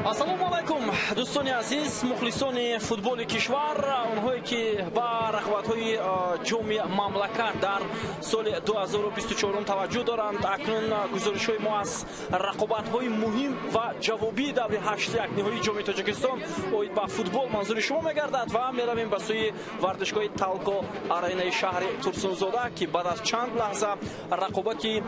Ассалому алайкум, дӯстони азиз, мухлисони футболи кишвар, онҳое ки ба рақобатҳои ҷоми мамлакат дар соли 2024 таваҷҷӯҳ доранд. Акнун гузоришҳои мо аз рақобатҳои муҳим ва ҷавобии даври 8-1 ниҳоии ҷоми Тоҷикистон оид ба футбол манзури шумо мегардад ва меравем ба сӯи варзишгоҳи Талко Аренаи шаҳри Турсунзода, ки баъд аз чанд лаҳза рақобати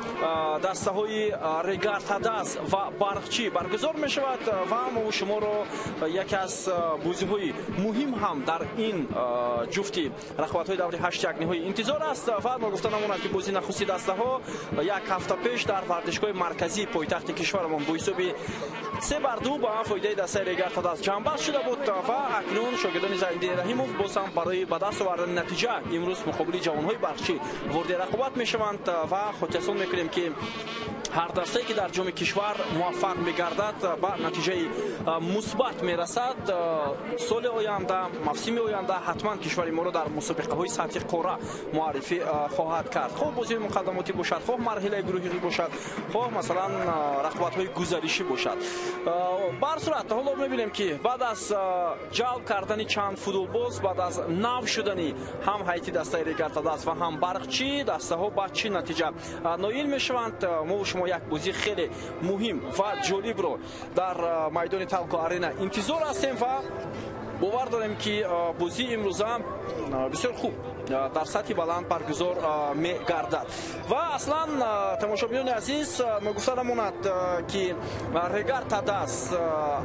дастаҳои Регар Тадаз ва Барқчӣ баргузор мешавад ва мо шуморо яке аз бозиҳои муҳим ҳам дар ин ҷуфти рақобатҳои даври 8-1 ниҳоӣ интизор аст. Ва ногуфта намонад, ки бозии нахусти дастаҳо як ҳафта пеш дар варзишгоҳи марказии пойтахти кишварамон бо ҳисоби 3-2 ба фоидаи дастаи Регар Тадаз ҷамъбаст шуда буд ва акнун шогирдони Зайниддин Раҳимов боз ҳам барои ба даст овардани натиҷа имрӯз муқобили ҷавонҳои Барқчӣ ворди рақобат мешаванд ва хотиррасон мекунем, ки ҳар дастае ки дар ҷоми кишвар муваффақ мегардад ба натиҷаи мусбат мерасад, соли оянда, мавсими оянда ҳатман кишвари моро дар мусобиқаҳои сатҳи қора муаррифӣ хоҳад кард. Хоҳ бозиҳои муқаддамотӣ бошад, хоҳ марҳилаи гурӯҳӣ бошад, хоҳ масалан рақобатҳои гузаришӣ бошад. Ба ҳар сурат ҳоло мебинем, ки баъд аз ҷалб кардани чанд футболбоз, баъд аз нав шудани ҳам ҳайати дастаи Регар Тадаз ва ҳам Барқчӣ, дастаҳо ба чӣ натиҷа ноил мешаванд. Мо шумо як бозии хеле муҳим ва ҷолибро дар майдони Талко Арена интизор ҳастем ва бовар дорем, ки бозии имрӯза бисёр хуб дар сатҳи баланд баргузор мегардад. Ва аслан, тамошобинони азиз, ногуфта намонад, ки Регар Тадаз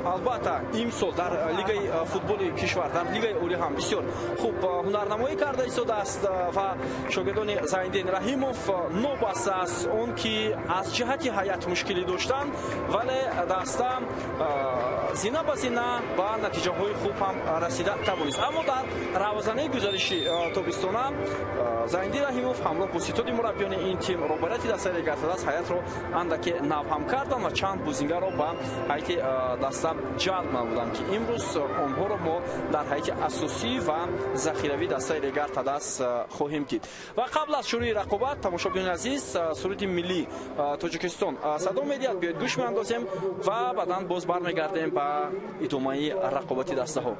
албатта имсол дар лигаи футболи кишвар, дар лигаи олӣ ҳам бисёр хуб ҳунарнамоӣ карда истодааст ва шогирдони Зайниддин Раҳимов нобаста аз он ки аз ҷиҳати ҳайат мушкилӣ доштанд, вале даста зина ба зина ба натиҷаҳои хуб ҳам расида тавонист. Аммо дар равзанаи гузариши тобистона Зайниддин Раҳимов ҳамроҳ бо ситоди мураббиёни ин тим роҳбарияти дастаи Регар Тадаз ҳайатро андаке навҳам карданд ва чанд бозингарро ба ҳайати даста ҷалб намуданд, ки имрӯз онҳоро мо дар ҳайати асосӣ ва захиравии дастаи Регар Тадаз хоҳем дид. Ва қабл аз шурӯи рақобат, тамошобинони азиз, суруди миллии Тоҷикистон садо медиҳад. Биёед гӯш меандозем ва баъдан боз бармегардем ба идомаи рақобати дастаҳо.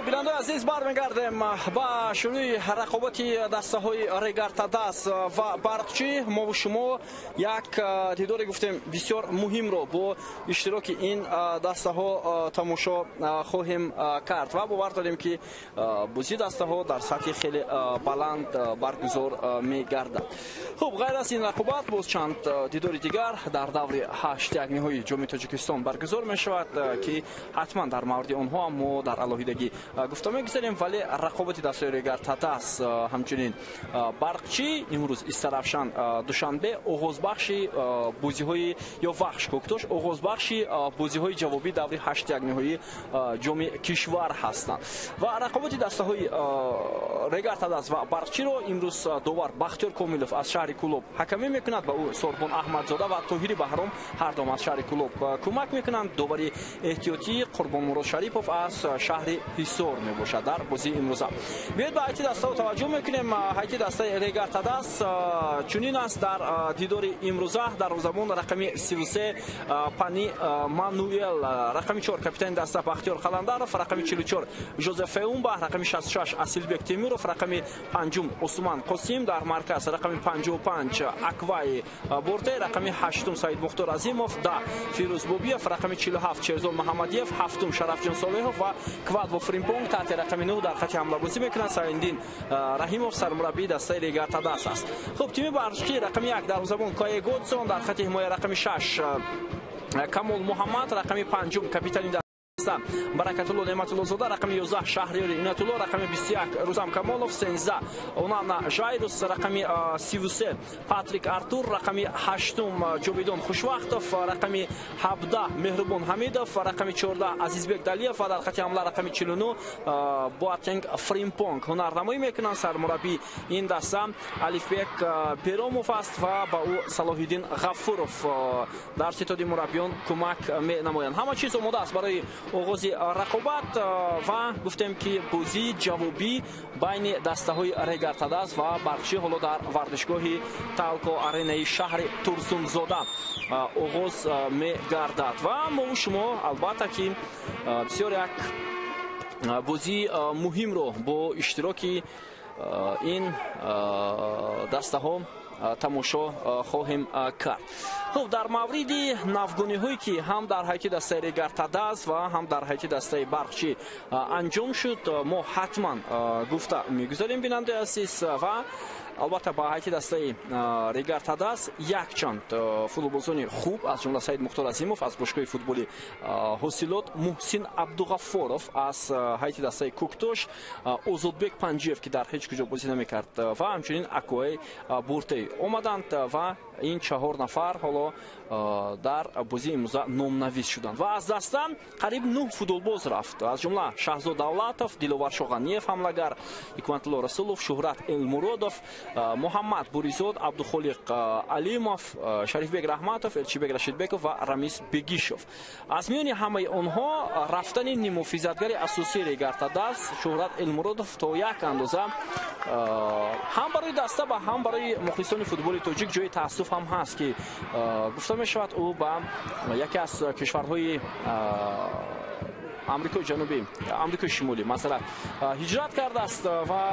Бинандаои азиз, бармегардем ба шурӯи рақобати дастаҳои Регар Тадаз ва Барқчӣ. Мову шумо як дидоре гуфтем бисёр муҳимро бо иштироки ин дастаҳо тамошо хоҳем кард ва бовар дорем, ки бозии дастаҳо дар сатҳи хеле баланд баргузор мегардад. Хуб, ғайр аз ин рақобат боз чанд дидори дигар дар даври 8-1 ниҳоии ҷоми Тоҷикистон баргузор мешавад, ки ҳатман дар мавриди онҳо ҳам мо дар алоҳидагӣ гуфта мегузарем. Вале рақобати дастаи Регар Тадаз, ҳамчунин Барқчӣ имрӯз Истаравшан Душанбе оғозбахши бозиҳои ё Вахш Кӯктош оғозбахши бозиҳои ҷавобии даври 8-1 ниҳоии ҷоми кишвар ҳастанд. Ва рақобати дастаҳои Регар Тадаз ва Барқчиро имрӯз довар Бахтиёр Комилов аз шаҳри Кӯлоб ҳакамӣ мекунад ва ӯ Сорбон Аҳмадзода ва Тоҳири Баҳром ҳардум аз шаҳри Кӯлоб кӯмак мекунанд. Довари эҳтиётӣ Қурбонмурод Шарипов аз шаҳри Ҳисор. интизор мебошад дар бозии имрӯза. Биёед ба ҳайати дастаҳо таваҷҷӯҳ мекунем. Ҳайати дастаи Регар Тадас чунин аст дар дидори имрӯза. Дарвозабон рақами 33 Пани Мануэл, рақами 4 капитани даста Бахтиёр Қаландаров, рақами 44 Жозеф Феумба, рақами 66 Асилбек Темуров, рақами 5 Усман Қосим, дар марказ рақами 55 Аквай Борте, рақами 8 Саид Мухтор Азимов, 10 Фирӯз Бобиев, рақами 47 Шерзод Муҳаммадиев, 7 Шарафҷон Солеҳов ва Квадво Фримпонг таҳти рақами 9 дар хати ҳамлабозӣ мекунанд. Саиндин Раҳимов сармураббии дастаи Регар Тадас аст. Хуб, тими барқӣ рақами 1 дарвозабон Кае Годсон, дар хати ҳимоя рақами 6 Камол Муҳаммад, рақами 5 капитани даста Баракатулло Неъматуллозода, рақами 11 Шаҳриёри Инатулло, рақами 21 Рустам Камолов, 13 Онана Жайрус, рақами 33 Патрик Артур, рақами 8 Ҷовидон Хушвақтов, рақами 17 Меҳрубон Ҳамидов, рақами 14 Азизбек Далиев ва дар хати ҳамла рақами 49 Боатенг Фримпонг ҳунарнамоӣ мекунанд. Сармураббии ин даста Алифбек Перомов аст ва ба ӯ Салоҳиддин Ғафуров дар ситоди мураббиён кӯмак менамоянд. Ҳама чиз омода аст барои оғози рақобат ва гуфтем ки бозии ҷавобӣ байни дастаҳои Регар Тадас ва Барқчӣ ҳоло дар варзишгоҳи Талко Аренаи шаҳри Турсунзода оғоз мегардад ва мову шумо албатта ки бисёр як бозии муҳимро бо иштироки ин дастаҳо тамошо хоҳем кард. Хуб, дар мавриди навгониҳое ки ҳам дар ҳайати дастаи Регар Тадас ва ҳам дар ҳайати дастаи Барқчӣ анҷом шуд, мо ҳатман гуфта мегузарем, бинандаи азиз, ва албатта ба ҳайати дастаи Регар Тадас якчанд футболбозони хуб, аз ҷумла Саид Мухтор Азимов аз бошгоҳи футболи Ҳосилот, Муҳсин Абдуғаффоров аз ҳайати дастаи Кӯктош, Озодбек Панҷиев ки дар ҳеҷ куҷо бозӣ намекард ва ҳамчунин Акои Буртей омаданд ва ин 4 нафар ҳоло дар бозии имрӯза номнавис шуданд ва аз даста қариб 9 футболбоз рафт, аз ҷумла Шаҳзод Давлатов, Диловар Шоғаниев ҳамлагар, Ҳикматулло Расулов, Шуҳрат Элмуродов, Муҳаммад Буризод, Абдухолиқ Алимов, Шарифбек Раҳматов, Элчибек Рашидбеков ва Рамиз Бегишов. Аз миёни ҳамаи онҳо рафтани нимуфизатгари асосии Регар Тадас Шуҳрат Элмуродов то як андоза ҳам барои даста ва ҳам барои мухлисони футболи тоҷик ҷои таассуф ҳам ҳаст ки гуфта мешавад ӯ ба яке аз кишварҳои Амрикои Ҷанубӣ, Амрикои Шимолӣ масалан ҳиҷрат кардааст ва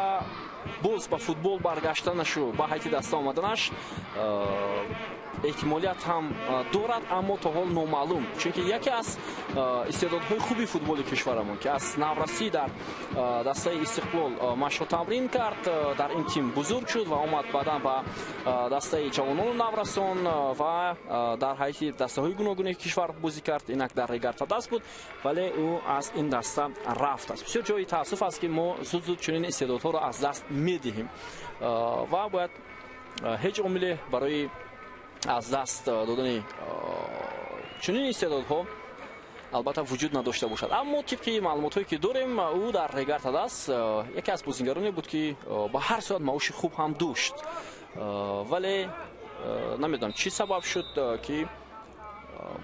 боз ба футбол баргаштанашу ба ҳайати даста омаданаш эҳтимолият ҳам дорад, аммо то ҳол номаълум, чунки яке аз истеъдодҳои хуби футболи кишварамон ки аз наврасӣ дар дастаи Истиқлол машқу тамрин кард, дар ин тим бузург шуд ва омад баъдан ба дастаи ҷавонону наврасон ва дар ҳайати дастаҳои гуногуни кишвар бозӣ кард. Инак дар Регар Тадас буд, вале ӯ аз ин даста рафтааст. Бисёр ҷои таассуф аст ки мо зуд-зуд чунин истеъдодҳоро аз даст медиҳем ва бояд ҳеҷ омиле барои аз даст додани чунин истеъдодҳо албатта вуҷуд надошта бошад. Аммо тибқи маълумотҳое ки дорем, ӯ дар Регар Тадас яке аз бозингароне буд ки ба ҳар сурат маоши хуб ҳам дошт, вале намедонам чӣ сабаб шуд ки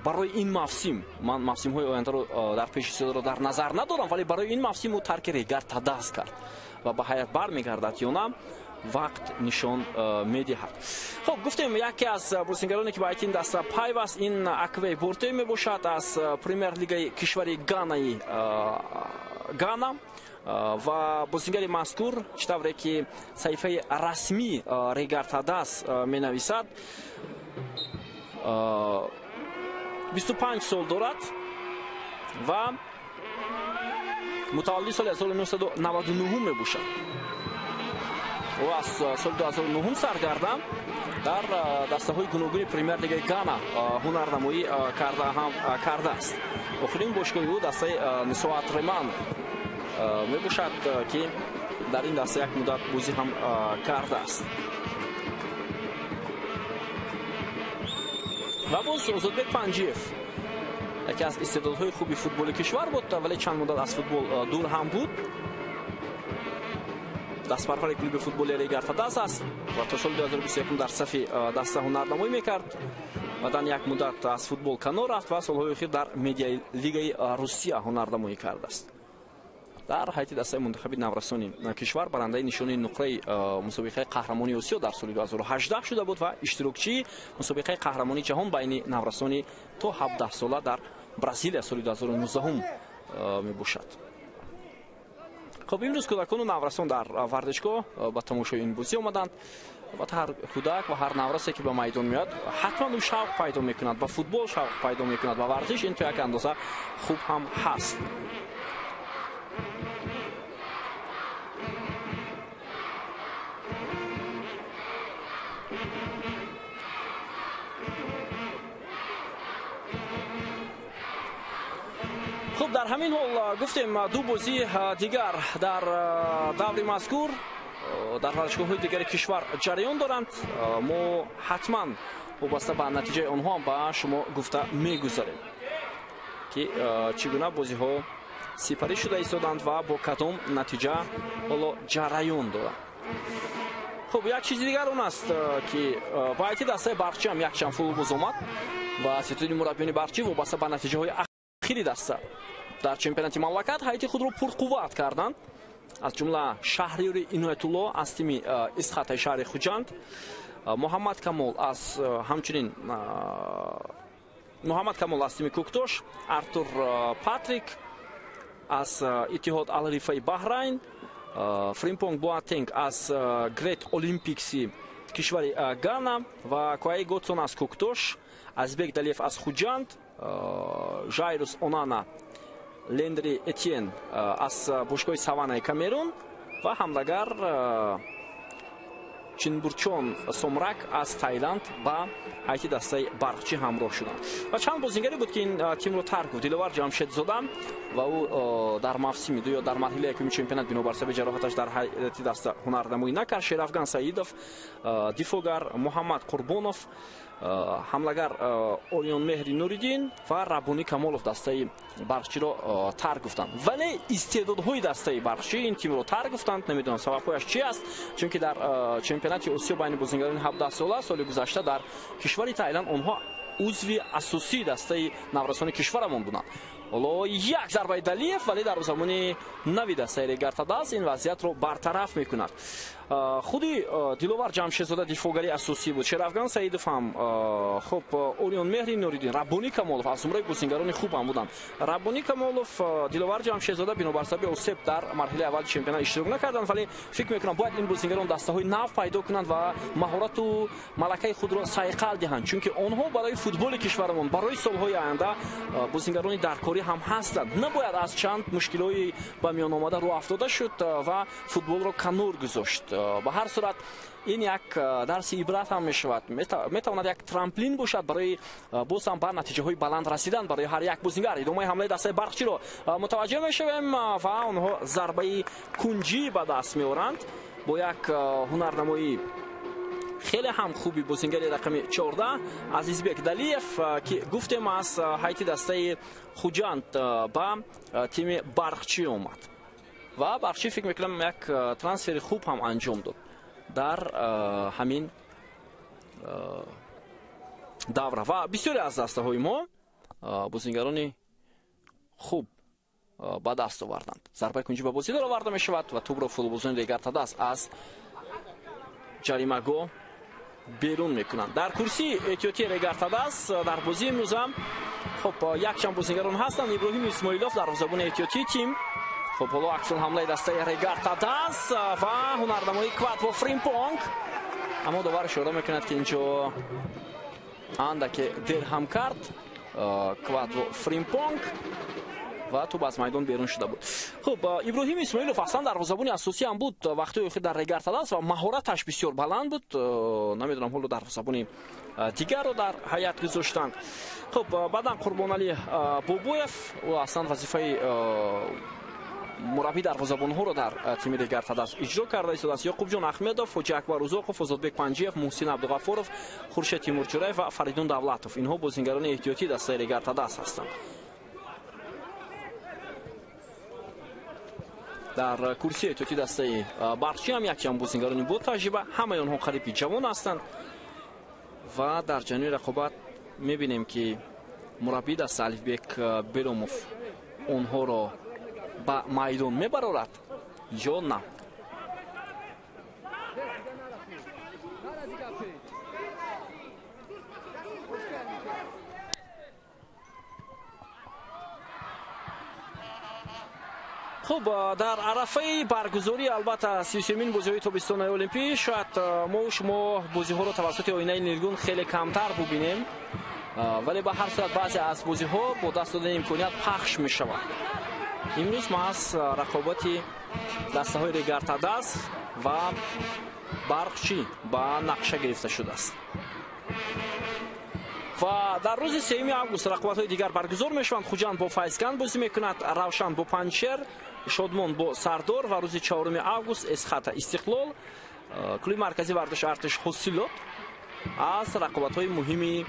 барои ин мавсим, ман мавсимҳои ояндаро дар пеши истеъдодро дар назар надорам, вале барои ин мавсим ӯ тарки Регар Тадас кард ва ба ҳайат бармегардад ё на, вақт нишон медиҳад. Хуб, гуфтем яке аз бозингароне ки ба ҳайати ин даста пайваст, ин Аквей Буртей мебошад аз премер-лигаи кишвари Ганаи Гана ва бозингари мазкур чӣ тавре ки саҳифаи расмии Регар Тадас менависад, 25 сол дорад ва мутаваллиди соли 1999 мебошад. Ӯ аз соли 2009 саргардам дар дастаҳои гуногуни премер-лигаи Гана ҳунарнамоӣ кардааст. Охирин бошгоҳи ӯ дастаи Нисоат Реман мебошад ки дар ин даста як муддат бозӣ ҳам кардааст. Ва боз Озодбек Панҷиев яке аз истеъдодҳои хуби футболи кишвар буд, вале чанд муддат аз футбол дур ҳам буд. Дастпарвари клуби футболи Регар Тадас аст ва то соли 2021 дар сафи даста ҳунарнамоӣ мекард. Баъдан як муддат аз футбол канор рафт ва солҳои охир дар медиалигаи Русия ҳунарнамоӣ кардааст. Дар ҳайати дастаи мунтахаби наврасони кишвар барандаи нишони нуқраи мусобиқаи қаҳрамонии Осиё дар соли 2018 шуда буд ва иштирокчии мусобиқаи қаҳрамонии ҷаҳон байни наврасони то 17 сола дар Бразилия соли 2019 мебошад. Хуб, имрӯз кӯдакону наврасон дар варзишгоҳ ба тамошои ин бозӣ омаданд. Албатта, ҳар кӯдак ва ҳар наврасе, ки ба майдон меояд, ҳатман ӯ шавқ пайдо мекунад ба футбол, шавқ пайдо мекунад ба варзиш. Ин то як андоза хуб ҳам ҳаст. Хуб, дар ҳамин ҳол гуфтем, ду бозии дигар дар даври мазкур дар варзишгоҳҳои дигари кишвар ҷараён доранд. Мо ҳатман вобаста ба натиҷаи онҳо ҳам ба шумо гуфта мегузарем, ки чӣ гуна бозиҳо сипарӣ шуда истоданд ва бо кадом натиҷа ҳоло ҷараён доранд. Хуб, як чизи дигар он аст, ки ба ҳайати дастаи Барқчӣ ҳам якчанд футболбоз омад ва ситоди мураббиёни Барқчӣ вобаста ба натиҷаҳои ахири даста дар чемпионати мамлакат ҳайати худро пурқувват карданд. Аз ҷумла Шаҳриёри Иноятулло аз тими Исхатаи шаҳри Хуҷанд, Муҳаммад Камол аз ҳамчунин Муҳаммад Камол аз тими Кӯктош, Артур Патрик аз Иттиҳод Алрифаи Баҳрайн, Фримпонг Боатенг аз Грет Олимпикси кишвари Гана ва Куаи Готсон аз Кӯктош, Азбек Далиев аз Хуҷанд, Жайрус Онана, Лендри Этьен аз бошгоҳи Саванаи Камерун ва ҳамлагар Чинбурчон Сомрак аз Таиланд ба ҳайати дастаи Барқчӣ ҳамроҳ шуданд. Ва чанд бозингаре буд, ки ин тимро тарк гуфт. Диловар Ҷамшедзода ва ӯ дар мавсими ду ё дар марҳилаи якуми чемпионат бинобар сабаби ҷароҳаташ дар ҳайати даста ҳунарнамоӣ накард. Шерафган Саидов, дифогар Муҳаммад Қурбонов, ҳамлагар Ориёнмеҳри Нуриддин ва Раббонӣ Камолов дастаи Барқчиро тарк гуфтанд. Вале истеъдодҳои дастаи Барқчӣ ин тимро тарк гуфтанд. Намедонам, сабабҳояш чи аст, чунки дар чемпионати Осиё байни бозингарони 17 сола соли гузашта дар кишвари Таиланд онҳо узви асосии дастаи наврасони кишварамон буданд. Ҳоло як зарбаи Далиев, вале дарвозабони нави дастаи Регар-ТадАЗ ин вазъиятро бартараф мекунад. Худи Диловар Ҷамшедзода дифоъгари асосӣ буд. Шерафган Саидов ҳам, хуб, Ориён Меҳри Нуриддин, Раббонӣ Камолов аз зумраи бозингарони хуб ҳам буданд. Раббонӣ Камолов, Диловар Ҷамшедзода бинобар сабаби осеб дар марҳилаи аввали чемпионат иштирок накарданд, вале фикр мекунам, бояд ин бозингарон дастаҳои нав пайдо кунанд ва маҳорату малакаи худро сайқал диҳанд, чунки онҳо барои футболи кишварамон барои солҳои оянда бозингарони даркорӣ ҳам ҳастанд. Набояд аз чанд мушкилҳои ба миён омада рӯ афтода шуд ва футболро канор гузошт. Ба ҳар сурат, ин як дарси ибрат ҳам мешавад, метавонад як трамплин бошад барои боз ҳам ба натиҷаҳои баланд расидан барои ҳар як бозингар. Идомаи ҳамлаи дастаи Барқчиро мутаваҷҷеҳ мешавем ва онҳо зарбаи кунҷӣ ба даст меоранд бо як ҳунарнамоӣ хеле ҳам хуби бозингари рақами 14 Азизбек Далиев, ки гуфтем, аз ҳайати дастаи Хуҷанд ба тими Барқчӣ омад ва Барқчӣ, фикр мекунам, як трансфери хуб ҳам анҷом дод дар ҳамин давра ва бисёре аз дастаҳои мо бозингарони хуб ба даст оварданд. Зарбаи кунҷӣ ба бозӣ дароварда мешавад ва тӯбро футболбозони Регар-ТадАЗ аз ҷаримагоҳ берун мекунанд. Дар курсии эҳтиётии Регар-ТадАЗ дар бозии имрӯза, хуб, якчанд бозингарон ҳастанд. Иброҳим Исмоилов, дарвозабони эҳтиётии тим. Хуб, ҳоло аксун ҳамлаи дастаи Регар-ТадАЗ ва ҳунарнамоии Кватво Фримпонг, аммо довар ишора мекунад, ки инҷо андаке дер ҳам кард Кватво Фримпонг ва тӯб аз майдон берун шуда буд. Хуб, Иброҳим Исмоилов аслан дарвозабони асосӣ ҳам буд вақтҳои охир дар Регар-ТадАЗ ва маҳораташ бисёр баланд буд. Намедонам, ҳоло дарвозабони дигарро дар ҳайат гузоштанд. Хуб, баъдан Қурбоналӣ Бобоев, ӯ аслан вазифаи мураббии дарвозабонҳоро дар тими Регар-ТадАЗ иҷро карда истодааст. Ёқубҷон Ахмедов, Ҳоҷи Акбар Узоқов, Озодбек Панҷиев, Муҳсин Абдуғаффоров, Хуршед Тимурҷураев ва Фаридун Давлатов, инҳо бозингарони эҳтиётии дастаи Регар-ТадАЗ ҳастанд. Дар курсии эҳтиётии дастаи Барқчӣ ҳам якчанд бозингарони бо таҷриба, ҳамаи онҳо қариби ҷавон ҳастанд ва дар ҷануби рақобат мебинем, ки мураббии даста Алифбек Беломов онҳоро Ба майдон мебарорад ё на. Хуб, дар арафаи баргузорӣ албатта 33-мин бозиҳои тобистонаи олимпӣ шояд мо шумо бозиҳоро тавассути оинаи нилгун хеле камтар бубинем, вале ба ҳар сурат баъзе аз бозиҳо бо даст додани имконият пахш мешаванд. Имрӯз маҳз рақобати дастаҳои Регар-ТадАЗ ва Барқчӣ ба нақша гирифта шудааст. Ва дар рӯзи 3 август рақобатҳои дигар баргузор мешаванд. Хуҷанд бо Файзканд бозӣ мекунад, Равшан бо Панҷшер, Шодмон бо Сардор ва рӯзи 4 август Эсхата Истиқлол, клуби марказии варзиши Артиш Ҳосилот аз рақобатҳои муҳими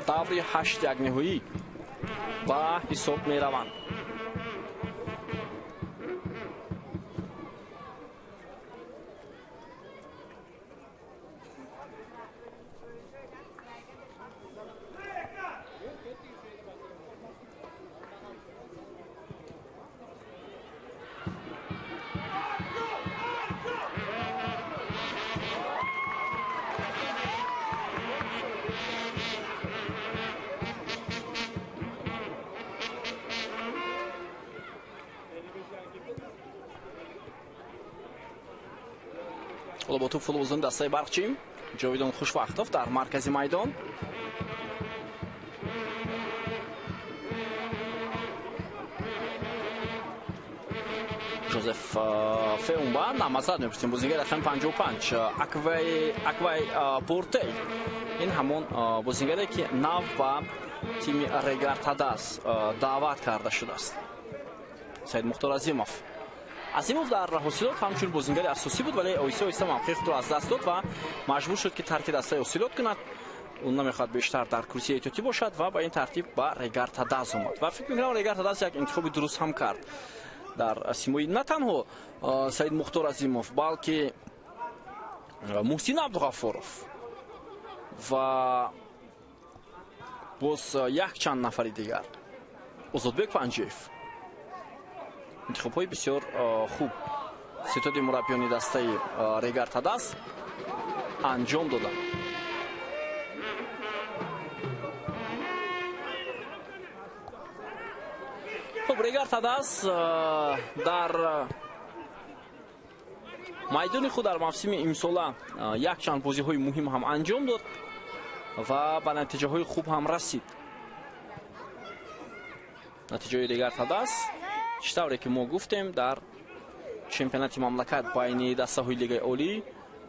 даври 8 якниҳоӣ ба ҳисоб мераванд. Бо туп футболбозони дастаи Барқчӣ Ҷовидон Хушвақтов дар маркази майдон. Жозеф Феумба намазад мепурсем, бозигари рақами 55 Аквай Бортей. Ин ҳамон бозигаре ки нав ба тими Регар-ТадАЗ даъват карда шудааст. Саид Мухтор Азимов. Азимов дар Ҳосилот ҳамчун бозингари асосӣ буд, вале оҳиста оҳиста мавқеи худро аз даст дод ва маҷбур шуд ки тарки дастаи Ҳосилот кунад. Ӯ намехоҳад бештар дар курсии эҳтиётӣ бошад ва ба ин тартиб ба Регар-ТадАЗ омад. Ва фикр мекунам Регар-ТадАЗ як интихоби дуруст ҳам кард. Дар симои на танҳо Саид Мухтор Азимов, балки Муҳсин Абдуғаффоров ва боз якчанд нафари дигар, Озодбек Панҷиев. Интихобҳои бисёр хуб ситоди мураббиёни дастаи Регар-ТадАЗ анҷом доданд. Хуб, Регар-ТадАЗ дар майдони худ дар мавсими имсола якчанд бозиҳои муҳим ҳам анҷом дод ва ба натиҷаҳои хуб ҳам расид. Натиҷаҳои Регар-ТадАЗ чӣ тавре ки мо гуфтем, дар чемпионати мамлакат байни дастаҳои лигаи олӣ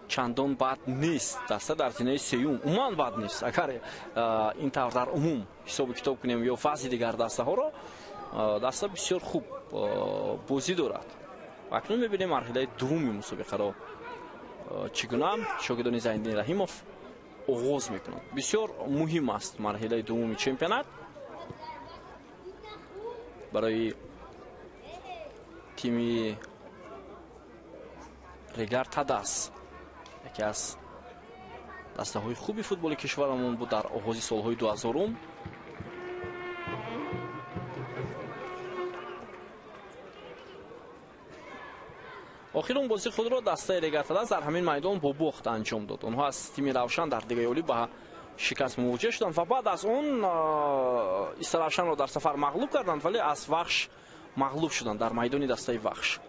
чандон бад нест. Даста дар зинаи сеюм умуман бад нест. Агар ин тавр дар умум ҳисобу китоб кунем ё вазъи дигар дастаҳоро, даста бисёр хуб бозӣ дорад. Акнун мебинем марҳилаи дуввуми мусобиқаро чӣ гуна шогирдони Зайниддин Раҳимов оғоз мекунанд. Бисёр муҳим аст марҳилаи дуввуми чемпионат барои тими Регар-ТадАЗ. Яке аз дастаҳои хуби футболи кишварамон буд дар оғози солҳои 2000. Охирон бозии худро дастаи Регар-ТадАЗ дар ҳамин майдон бо бохт анҷом дод. Онҳо аз тими Равшан дар лигаи олӣ ба шикаст мувоҷеҳ шуданд ва баъд аз он Истаравшанро дар сафар мағлуб карданд, вале аз Вахш мағлуб шуданд дар майдони дастаи Вахш.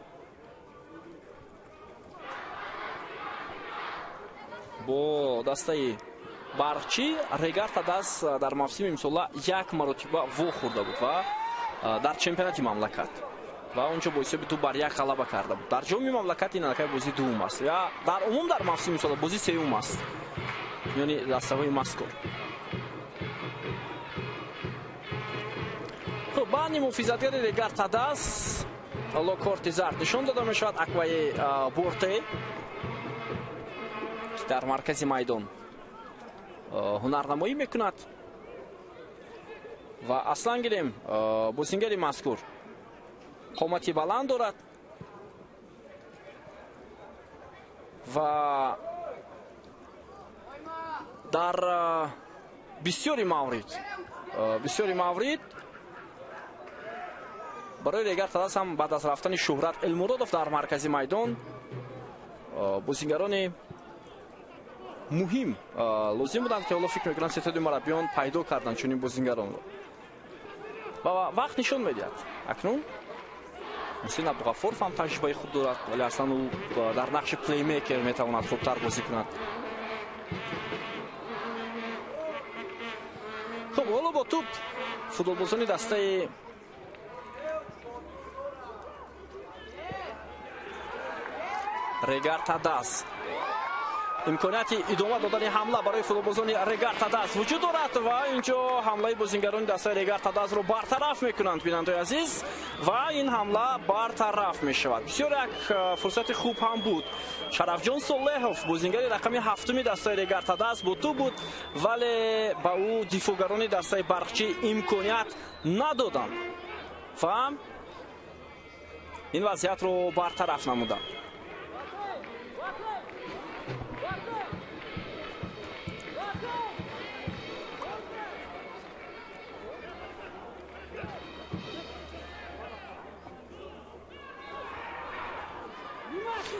Бо дастаи Барқчӣ Регар-ТадАЗ дар мавсими имсола як маротиба вохӯрда буд ва дар чемпионати мамлакат ва онҷо бо ҳисоби 2-1 ғалаба карда буд. Дар ҷоми мамлакат ин аллакай бозии дуввум аст ва дар умум дар мавсими имсола бозии сеюм аст миёни дастаҳои мазкур. Хуб, баъди муҳофизатгари Регар-ТадАЗ ҳоло корти зард нишон дода мешавад. Акваи Борте ки дар маркази майдон ҳунарнамоӣ мекунад ва аслан гирем бозингари мазкур қомати баланд дорад ва дар бисёри маврид Барои Регар Тадаз ҳам баъд аз рафтани Шӯҳрат Элмуродов дар маркази майдон бозингарони муҳим лозим буданд, ки ҳоло фикр мекунам сетоди мураббиён пайдо карданд чунин бозингаронро. Ва вақт нишон медиҳад. Акнун Муҳсин Абдуғаффоров ҳам таҷрибаи хуб дорад, вале аслан ӯ дар нақши плеймейкер метавонад хубтар бозӣ кунад. Хуб, ҳоло бо тӯп футболбозони дастаи Регар Тадаз. Имконияти идома додани ҳамла барои футболбозони Регар Тадаз вуҷуд дорад ва инҷо ҳамлаи бозингарони дастаи Регар Тадазро бартараф мекунанд, бинандаои азиз, ва ин ҳамла бартараф мешавад. Бисёр як фурсати хуб ҳам буд. Шарафҷон Солеҳов, бозингари рақами ҳафтуми дастаи Регар Тадаз, бо тӯп буд, вале ба ӯ дифоъгарони дастаи Барқчӣ имконият надоданд ва ин вазъиятро бартараф намуданд.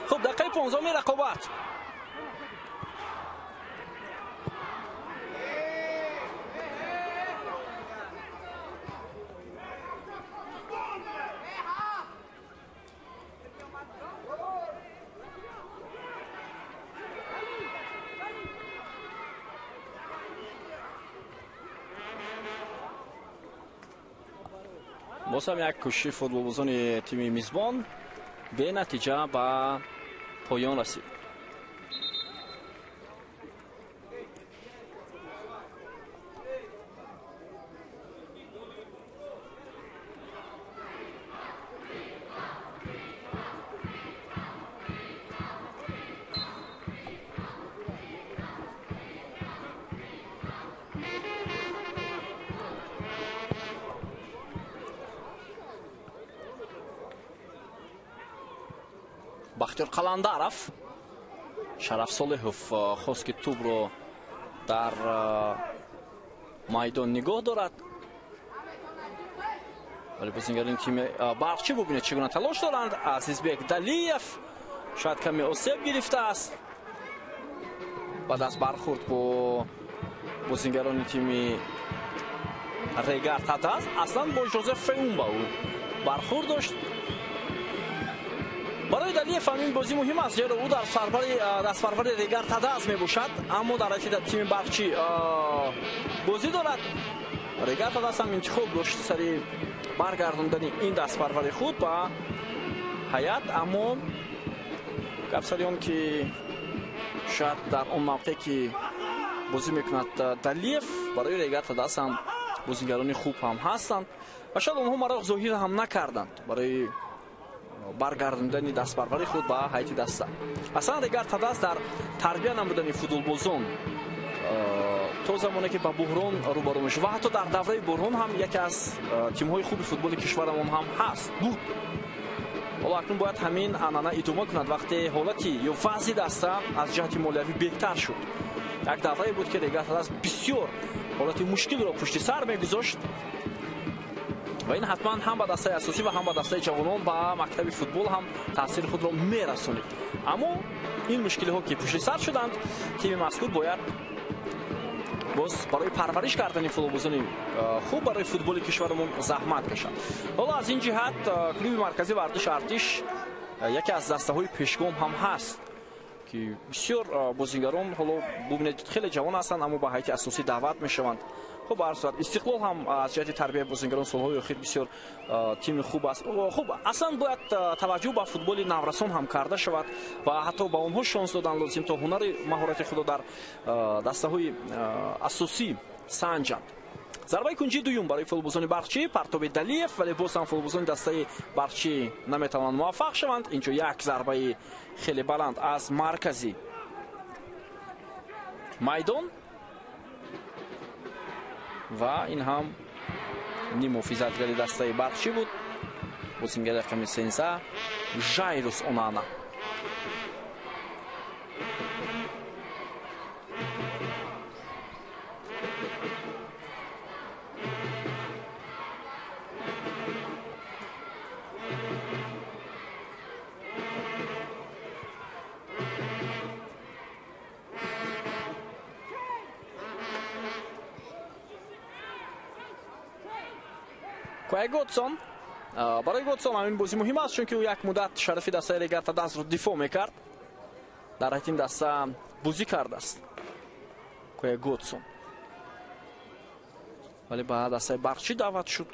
Хуб, дақиқаи 15 рақобат. Боз ҳам як кӯшиши футболбозони тими мизбон бенатиҷа ба поён расид. Бахтиёр Қаландаров, Шараф Солеҳов хост, ки тӯбро дар майдон нигоҳ дорад, вале бозингарони тими Барқчӣ бубинед чӣ гуна талош доранд. Азизбек Далиев шояд каме осеб гирифтааст баъд аз бархӯрд бо бозингарони тими Регар Тадаз. Аслан бо Жозеф Феумба ӯ бархӯрд дошт. Барои Далиев ҳам ин бозӣ муҳим аст, зеро ӯ дар дастпарвари Регар Тадаз мебошад, аммо дар ҳайати тими Барқчӣ бозӣ дорад. Регар Тадаз ҳам интихоб дошт сари баргардондани ин дастпарвари худ ба ҳаят, аммо гап сари он ки шояд дар он мавқе ки бозӣ мекунад Далиев, барои Регар Тадаз ҳам бозингарони хуб ҳам ҳастанд ва шояд онҳо мароқ зоҳир ҳам накарданд барои баргардондани дастпарвари худ ба ҳайати даста. Аслан Регар Тадаз дар тарбия намудани футболбозон то замоне ки ба буҳрон рӯбарӯ мешуд ва ҳатто дар давраи буҳрон ҳам яке аз тимҳои хуби футболи кишварамон ҳам ҳаст буд. Ҳоло акнун бояд ҳамин анъана идома кунад, вақте ҳолати ё вазъи даста аз ҷиҳати молиявӣ беҳтар шуд. Як даврае буд, ки Регар Тадаз бисёр ҳолати мушкилро пушти сар мегузошт ва ин ҳатман ҳам ба дастаи асосӣ ва ҳам ба дастаи ҷавонон, ба мактаби футбол ҳам таъсири худро мерасонид. Аммо ин мушкилиҳо ки пушти сар шуданд, тими мазкур бояд боз барои парвариш кардани футболбозони хуб барои футболи кишварамон заҳмат кашад. Ҳоло аз ин ҷиҳат клуби марказии варзиши Артиш яке аз дастаҳои пешгом ҳам ҳаст, ки бисёр бозингарон ҳоло бубинед хеле ҷавон ҳастанд, аммо ба ҳайати асосӣ даъват мешаванд. Хуб, ба ҳар сурат Истиқлол ҳам аз ҷиҳати тарбияи бозингарон солҳои охир бисёр тими хуб аст. Хуб, аслан бояд таваҷҷӯҳ ба футболи наврасон ҳам карда шавад ва ҳатто ба онҳо шонс додан лозим, то ҳунари маҳорати худро дар дастаҳои асосӣ санҷанд. Зарбаи кунҷии дуюм барои футболбозони Барқчӣ, партоби Далиев, вале боз ҳам футболбозони дастаи Барқчӣ наметавонанд муваффақ шаванд. Инҷо як зарбаи хеле баланд аз маркази майдон ва ин ҳам ниммуҳофизатгари дастаи Барқчӣ буд, бозингари рақами 13 Жайрус Онана. Квай Годсон. Барои Годсон ҳамин бозӣ муҳим аст, чунки ӯ як муддат шарафи дастаи Регар-ТадАЗро дифоъ мекард. Дар ҳайати ин даста бозӣ кардааст Квай Годсон. Вале ба дастаи Барқчӣ даъват шуд.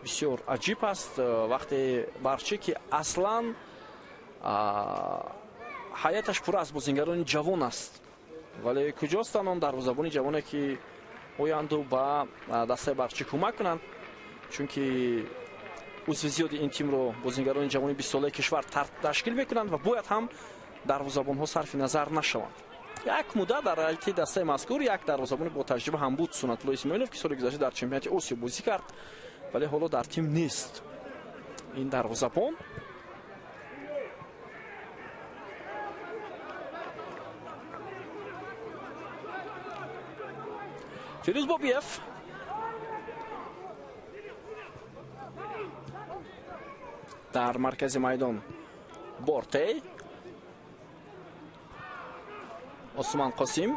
Бисёр аҷиб аст вақте Барқчӣ, ки аслан ҳаяташ пур аз бозингарони ҷавон аст, вале куҷостанд он дарвозабони ҷавоне, ки оянду ба дастаи Барқчӣ кӯмак кунанд, чунки узви зиёди ин тимро бозингарони ҷавони 20-солаи кишвар ташкил мекунанд ва бояд ҳам дарвозабонҳо сарфи назар нашаванд. Як муддат дар ҳайати дастаи мазкур як дарвозабони бо таҷриба ҳам буд, Сунатулло Исмоилов, ки соли гузашта дар чемпионати Осиё бозӣ кард, вале ҳоло дар тим нест ин дарвозабон. Фирӯз Бобиев дар маркази майдон, Бортей, Осман Қосим.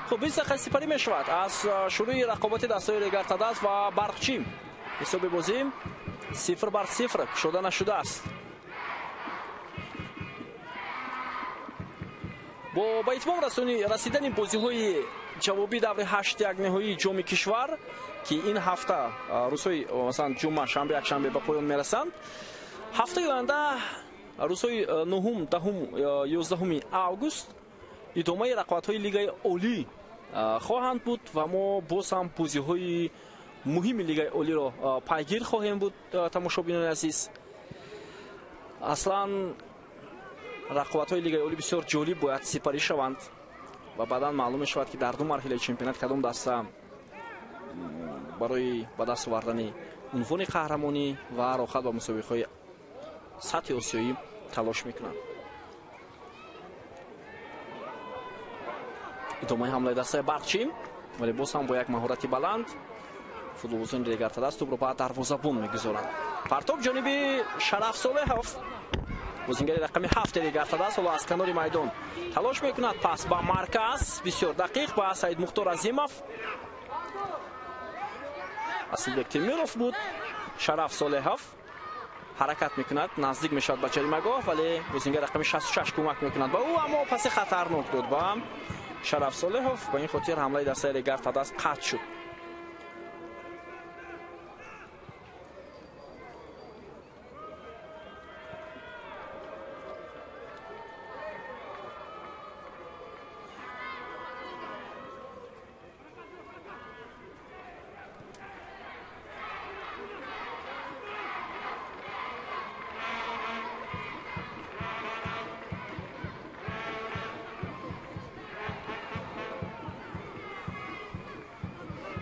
Хуб, 20 дақиқа сипарӣ мешавад аз шурӯи рақобати дастаи Регар-ТадАЗ ва Барқчӣ. Ҳисоби бозӣ 0-0 кушода нашудааст. Бо ба итмом расидани бозиҳои ҷавобии даври 8-1 ниҳоии ҷоми кишвар, ки ин ҳафта рӯзҳои масалан ҷумъа, шанбе, якшанбе ба поён мерасанд, ҳафтаи оянда рӯзҳои 9, 10, 11 август идомаи рақобатҳои Лигаи Олӣ хоҳанд буд ва мо боз ҳам бозиҳои муҳими Лигаи Олиро пайгир хоҳем буд. Тамошобинони азиз, аслан рақобатҳои Лигаи Олӣ бисёр ҷолиб бояд сипарӣ шаванд ва баъдан маълум мешавад, ки дар ду марҳилаи чемпионат кадом даста барои ба даст овардани унвони қаҳрамонӣ ва роҳат ба мусобиқаҳои сатҳи осиёӣ талош мекунанд. Идомаи ҳамлаи дастаи Барқчӣ, вале боз ҳам бо як маҳорати баланд футболбозони Регар-ТадАЗ тӯбро ба дарвозабон мегузоранд. Партоб ҷониби Шараф Солеҳов, бозингари рақами 7 Регар-ТадАЗ, ҳоло аз канори майдон талош мекунад, пас ба марказ, бисёр дақиқ ба Саид Мухтор Азимов. Асилбек Темиров буд. Шараф Солеҳов ҳаракат мекунад, наздик мешавад ба ҷаримагоҳ, вале бозингар рақами 66 кӯмак мекунад ба ӯ, аммо паси хатарнок дод ба Шараф Солеҳов. Ба ин хотир ҳамлаи дастаи Регар-ТадАЗ қатъ шуд.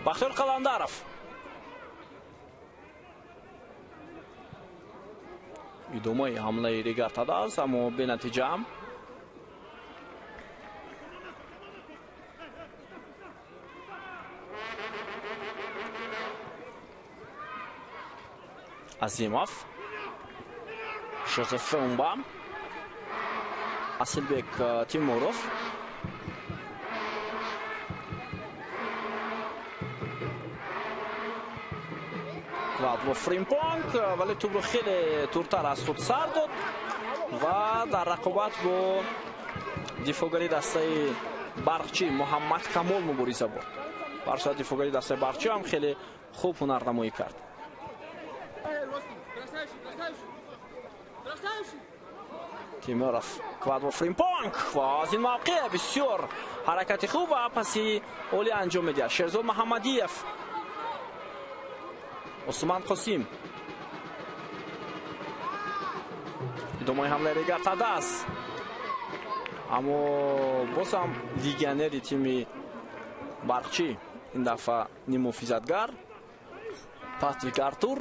Бахтиёр Қаландаров идомаи ҳамлаи Регар-ТадАЗ, аммо бенатиҷа. Азимов, Жозеф Феумба, Асилбек Тимуров. Квадво Фримпонг, вале тӯбро хеле дуртар аз худ сар дод ва дар рақобат бо дифоъгари дастаи Барқчӣ Муҳаммад Камол мубориза бурд. Барсоат дифоъгари дастаи Барқчӣ ҳам хеле хуб ҳунарнамоӣ кард. Тимуров, Квадво Фримпонг ва аз ин мавқеъ бисёр ҳаракати хуб ва паси олӣ анҷом медиҳад. Шерзод Муҳаммадиев, Осман Қосим. Идомаи ҳамлаи Регар-ТадАЗ, аммо боз ҳам легионери тими Барқчӣ, ин дафъа ниммуҳофизатгар Патрик Артур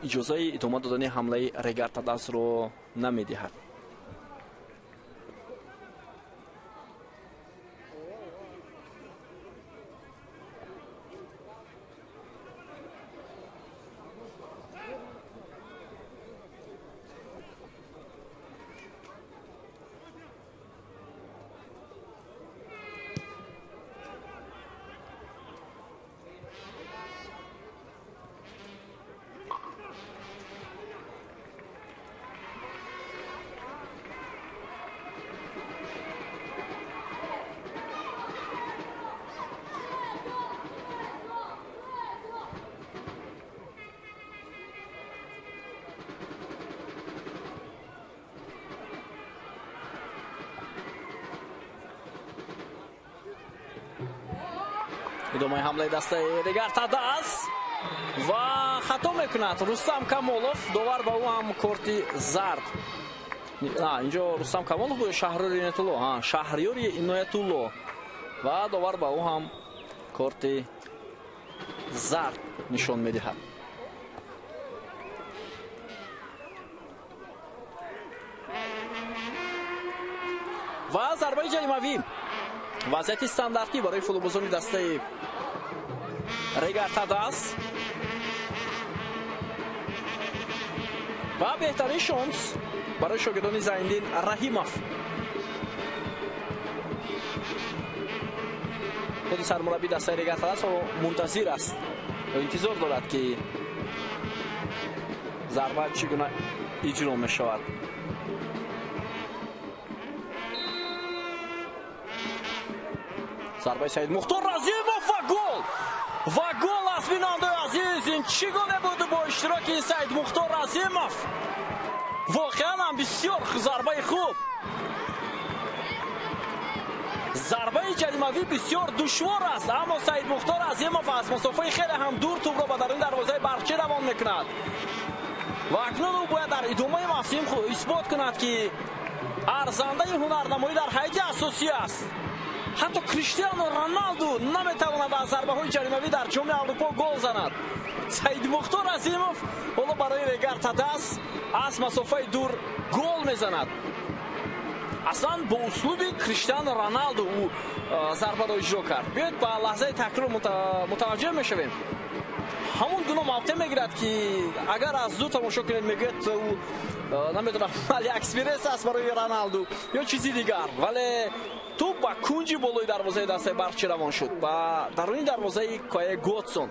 иҷозаи идома додани ҳамлаи Регар-ТадАЗро намедиҳад. Идомаи ҳамлаи дастаи Регар-ТадАЗ ва хато мекунад Рустам Камолов. Довар ба ӯ ҳам корти зард. Инҷо Рустам Камолов буд, Шаҳриёр Иноятулло. Шаҳриёр Иноятулло ва довар ба ӯ ҳам корти зард нишон медиҳад. Ва зарбаи ҷаримавӣ, вазъияти стандартӣ барои футболбозони дастаи Регар-ТадАЗ ва беҳтарин шонс барои шогирдони Зайниддин Раҳимов. Худи сармураббии дастаи Регар-ТадАЗ мунтазир аст ва интизор дорад, ки зарба чӣ гуна иҷро мешавад. Зарбаи Саид Мухтор Азимов ва гол! Ва гол аст, бинандаи азиз! Ин чӣ голе буд бо иштироки Саид Мухтор Азимов? Воқеан ҳам бисёр зарбаи хуб. Зарбаи ҷаримавӣ бисёр душвор аст, аммо Саид Мухтор Азимов аз масофаи хеле ҳам дур тӯбро ба даруни дарвозаи Барқчӣ равон мекунад. Ва акнун ӯ бояд дар идомаи мавсим исбот кунад, ки арзандаи ҳунарнамоӣ дар ҳайати асосӣ аст. Ҳатто Криштиану Роналду наметавонад аз зарбаҳои ҷаримавӣ дар Ҷоми Аврупо гол занад. Саид Мухтор Азимов ҳоло барои Регар-ТадАЗ аз масофаи дур гол мезанад. Аслан бо услуби Криштиану Роналду ӯ зарбаро иҷро кард. Биёед ба лаҳзаи такрор мутаваҷҷеҳ мешавем. Ҳамон гуна мавқеъ мегирад, ки агар аз дур тамошо кунед, мегӯяд ӯ намедонам Алиэкспресс аст барои Роналду ё чизи дигар, вале тӯб ба кунҷи болои дарвозаи дастаи Барқчӣ равон шуд, ба даруни дарвозаи Кае Готсон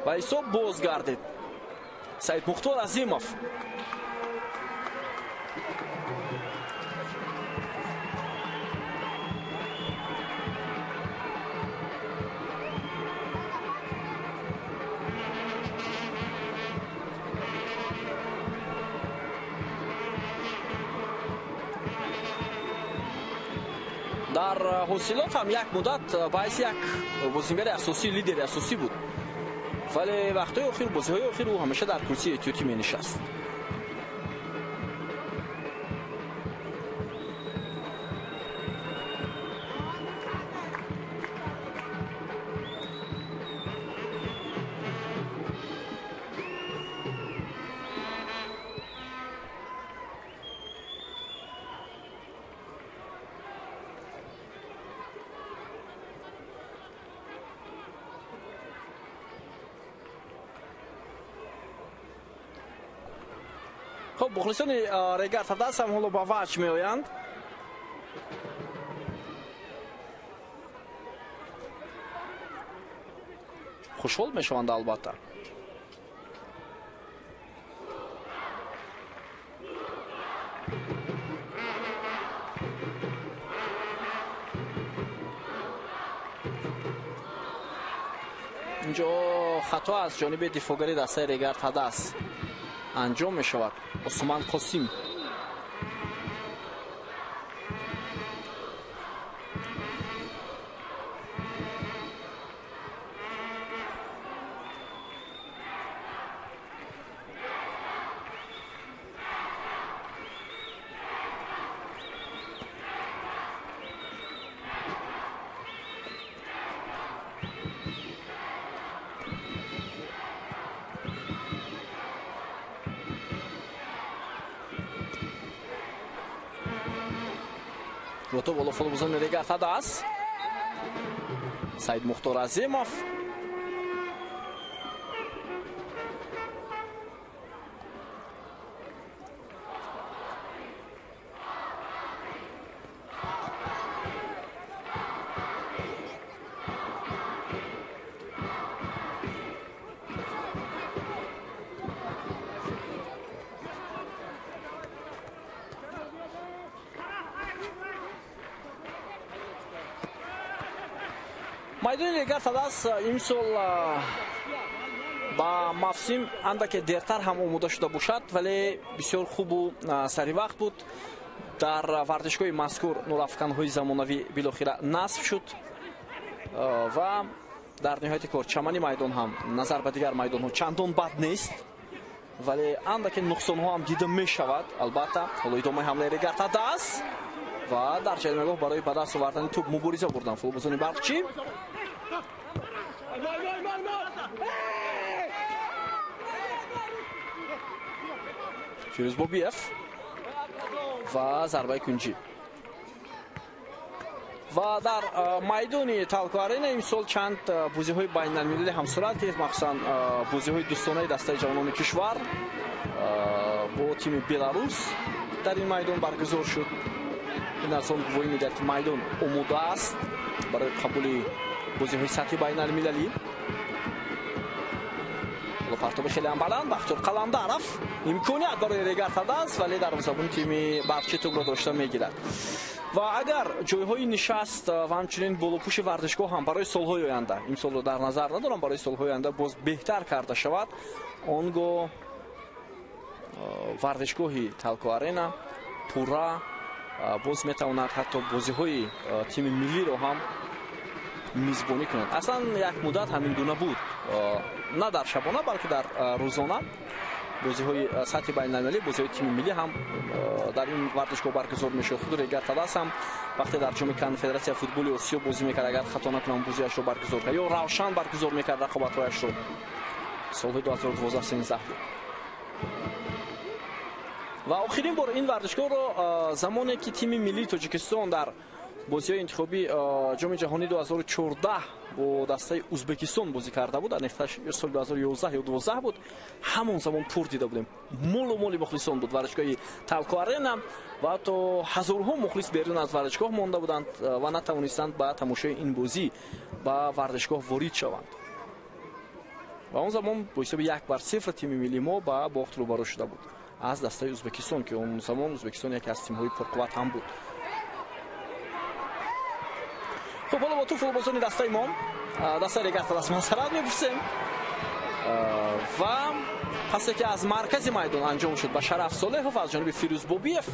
ва ҳисоб боз гардид. Саид Мухтор Азимов. Дар ҳосилот ҳам як муддат ба ҳайси як бозингари асосӣ, лидери асосӣ буд, вале вақтҳои охир, бозиҳои охир ӯ ҳамеша дар курсии эҳтиётӣ менишаст. Хуб, мухлисони Регар-ТадАЗ ҳам ҳоло ба ваҷ меоянд. Хушҳол мешаванд албатта. Инҷо хато аз ҷониби дифоъгари дастаи Регар-ТадАЗ анҷом мешавад. Усман Қосим. Боло футболбозони Регар-ТадАЗ. Саид Мухтор Азимов. Майдони Регар-ТадАЗ имсол ба мавсим андаке дертар ҳам омода шуда бошад, вале бисёр хубу саривақт буд. Дар варзишгоҳи мазкур нурафканҳои замонавӣ билохира насб шуд ва Дар ниҳояти кор чамани майдон ҳам назар ба дигар майдонҳо чандон бад нест, вале андаке нуқсонҳо ҳам дида мешавад. Албатта ҳоло идомаи ҳамлаи Регар-ТадАЗ ва дар ҷаримагоҳ барои ба даст овардани тӯб мубориза бурданд футболбозони Барқчӣ. Фирӯз Бобиев ва зарбаи кунҷӣ. Ва дар майдони Талко Арена имсол чанд бозиҳои байналмилалӣ ҳам сурат гирифт, махсусан бозиҳои дӯстонаи дастаи ҷавонони кишвар бо тими Беларус дар ин майдон баргузор шуд. Ин аз он гувоҳӣ медиҳад, ки майдон омода аст барои қабули бозиҳои сатҳи байналмилалӣ. Ҳоло партоби хеле ҳам баланд, Бахтиёр Қаландаров, имконият барои Регар-ТадАЗ, вале дарвозабони тими Барқчӣ тӯбро дошта мегирад. Ва агар ҷойҳои нишаст ва ҳамчунин болопӯши варзишгоҳ ҳам барои солҳои оянда, имсолро дар назар надорам, барои солҳои оянда боз беҳтар карда шавад, он гоҳ варзишгоҳи Талко Арена пурра боз метавонад ҳатто бозиҳои тими миллиро ҳам мизбонӣ кунад. Аслан як муддат ҳамин гуна буд, на дар шабона, балки дар рӯзона бозиҳои сатҳи байналмилалӣ, бозиҳои тими миллӣ ҳам дар ин варзишгоҳ баргузор мешуд. Худи Регар-ТадАЗ ҳам вақте дар ҷоми Конфедератсияи футболи Осиё бозӣ мекард, агар хато накунам, бозиашро баргузор кард ё Равшан баргузор мекард рақобатҳояшро, солҳои 2012-13 буд. Ва охирин бор ин варзишгоҳро замоне ки тими миллии Тоҷикистон дар бозиҳои интихобии ҷоми ҷаҳонӣ 2014 бо дастаи Узбекистон бозӣ карда буд, аниқтараш соли 2011 ё 12 буд, ҳамон замон пур дида будем. Молу моли мухлисон буд варзишгоҳи Талко Арена ва ҳатто ҳазорҳо мухлис берун аз варзишгоҳ монда буданд ва натавонистанд ба тамошои ин бозӣ ба варзишгоҳ ворид шаванд. Ва он замон бо ҳисоби 1-0 тими миллии мо ба бохт рӯбарӯ шуда буд аз дастаи Узбекистон, ки он замон Узбекистон яке аз тимҳои пурқувват ҳам буд. Хуб, ҳоло бо ту футболбозони дастаи мо, дастаи Регар-ТадАЗ масарат мепурсем. Ва пасе ки аз маркази майдон анҷом шуд ба Шараф Солеҳов аз ҷониби Фирӯз Бобиев,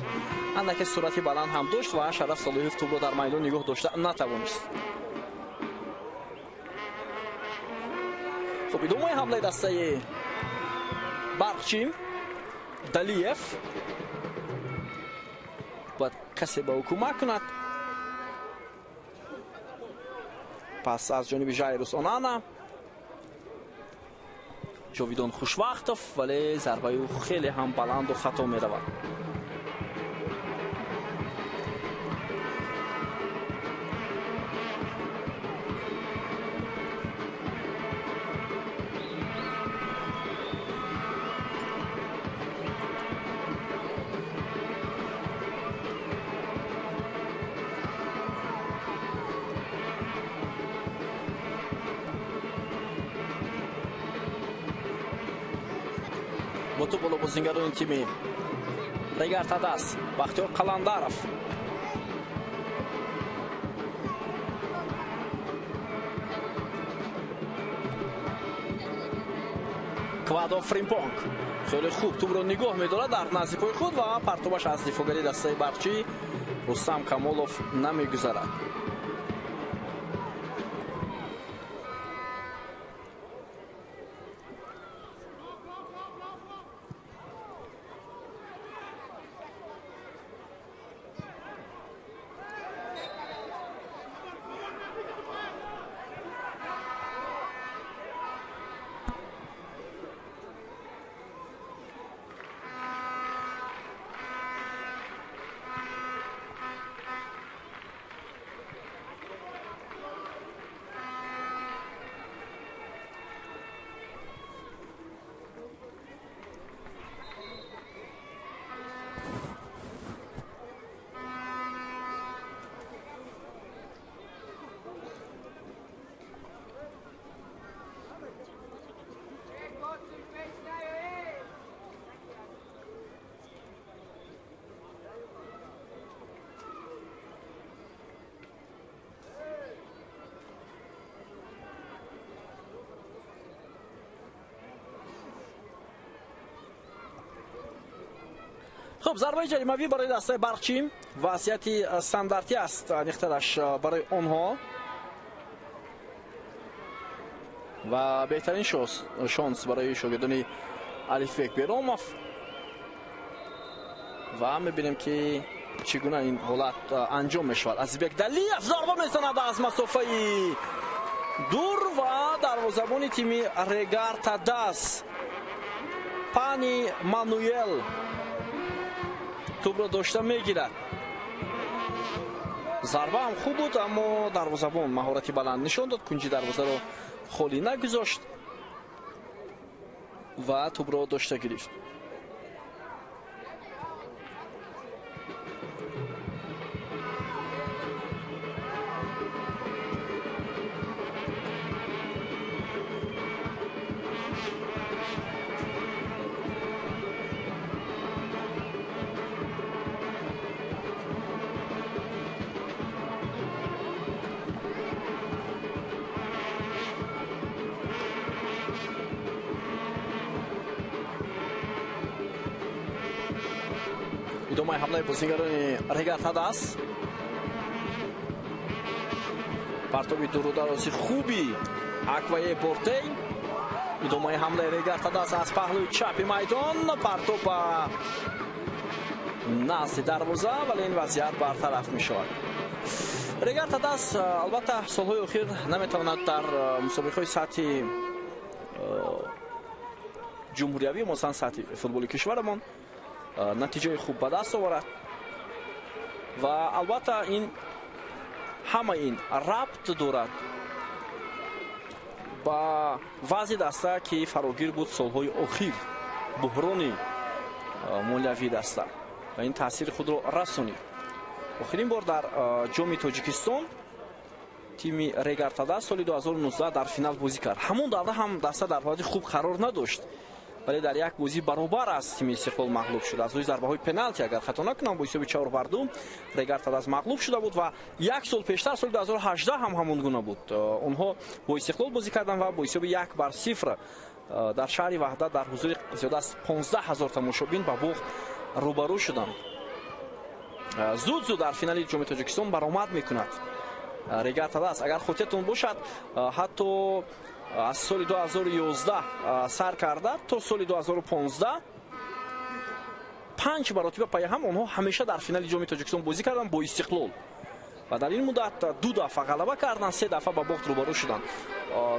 андаке суръати баланд ҳам дошт ва Шараф Солеҳов тӯбро дар майдон нигоҳ дошта натавонист. Хуб, идомаи ҳамлаи дастаи Барқчӣ. Далиев бояд касе ба ӯ кӯмак кунад. Пас аз ҷониби Жайрус Онана, Ҷовидон Хушвақтов, вале зарбаи ӯ хеле ҳам баланду хато меравад. Бо тӯб боло бозингарони тими Регар-ТадАЗ, Бахтиёр Қаландаров. Квадо Фримпонг хеле хуб тӯбро нигоҳ медорад дар назди пои худ ва партобаш аз дифоъгари дастаи Барқчӣ Рустам Камолов намегузарад. Хуб, зарбаи ҷаримавӣ барои дастаи Барқчӣ вазъияти стандартӣ аст, аниқтараш барои онҳо. Ва беҳтарин шонс барои шогирдони Алифбек Беромов. Ва мебинем ки чӣ гуна ин ҳолат анҷом мешавад. Азизбек Далиев зарба мезанад аз масофаи дур ва дарвозабони тими Регар Тадас Пани Мануэл тӯбро дошта мегирад. Зарба ҳам хуб буд, аммо дарвозабон маҳорати баланд нишон дод, кунҷи дарвозаро холӣ нагузошт ва тӯбро дошта гирифт. Идомаи ҳамлаи бозигарони Регар Тадас. Партоби дурударози хуби Аквае Бортей. Идомаи ҳамлаи Регар Тадас аз паҳлӯи чапи майдон. Партоб ба назди дарвоза, вале ин вазъият бартараф мешавад. Регар Тадас албатта солҳои охир наметавонад дар мусобиқаҳои сатҳи ҷумҳуриявӣ, масалан сатҳи футболи кишварамон натиҷаи хуб ба даст оварад ва албатта ин ҳама ин рабт дорад ба вазъи даста, ки фарогир буд солҳои охир, буҳрони молиявии даста ва ин таъсири худро расонид. Охирин бор дар ҷоми Тоҷикистон тими Регар Тадас соли 2019 дар финал бозӣ кард. Ҳамон давра ҳам даста дар ҳолати хуб қарор надошт, вале дар як бозӣ баробар аз тими Истиқлол мағлуб шуд. Аз рӯи зарбаҳои пеналти, агар хато накунам, бо ҳисоби 4-2 Регар Тадас мағлуб шуда буд ва як сол пештар соли 2018 ҳам ҳамон гуна буд. Онҳо бо Истиқлол бозӣ карданд ва бо ҳисоби 1-0 дар шаҳри Ваҳдат дар ҳузури зиёда аз 15 ҳазор тамошобин ба бохт рӯбарӯ шуданд. Зуд-зуд дар финали ҷоми Тоҷикистон баромад мекунад Регар Тадас. Агар хотиртон бошад, ҳатто аз соли 2011 сар карда то соли 2015 панҷ маротиба пайҳам онҳо ҳамеша дар финали ҷоми Тоҷикистон бозӣ карданд бо Истиқлол ва дар ин муддат ду дафъа ғалаба карданд, се дафъа ба бохт рӯбарӯ шуданд.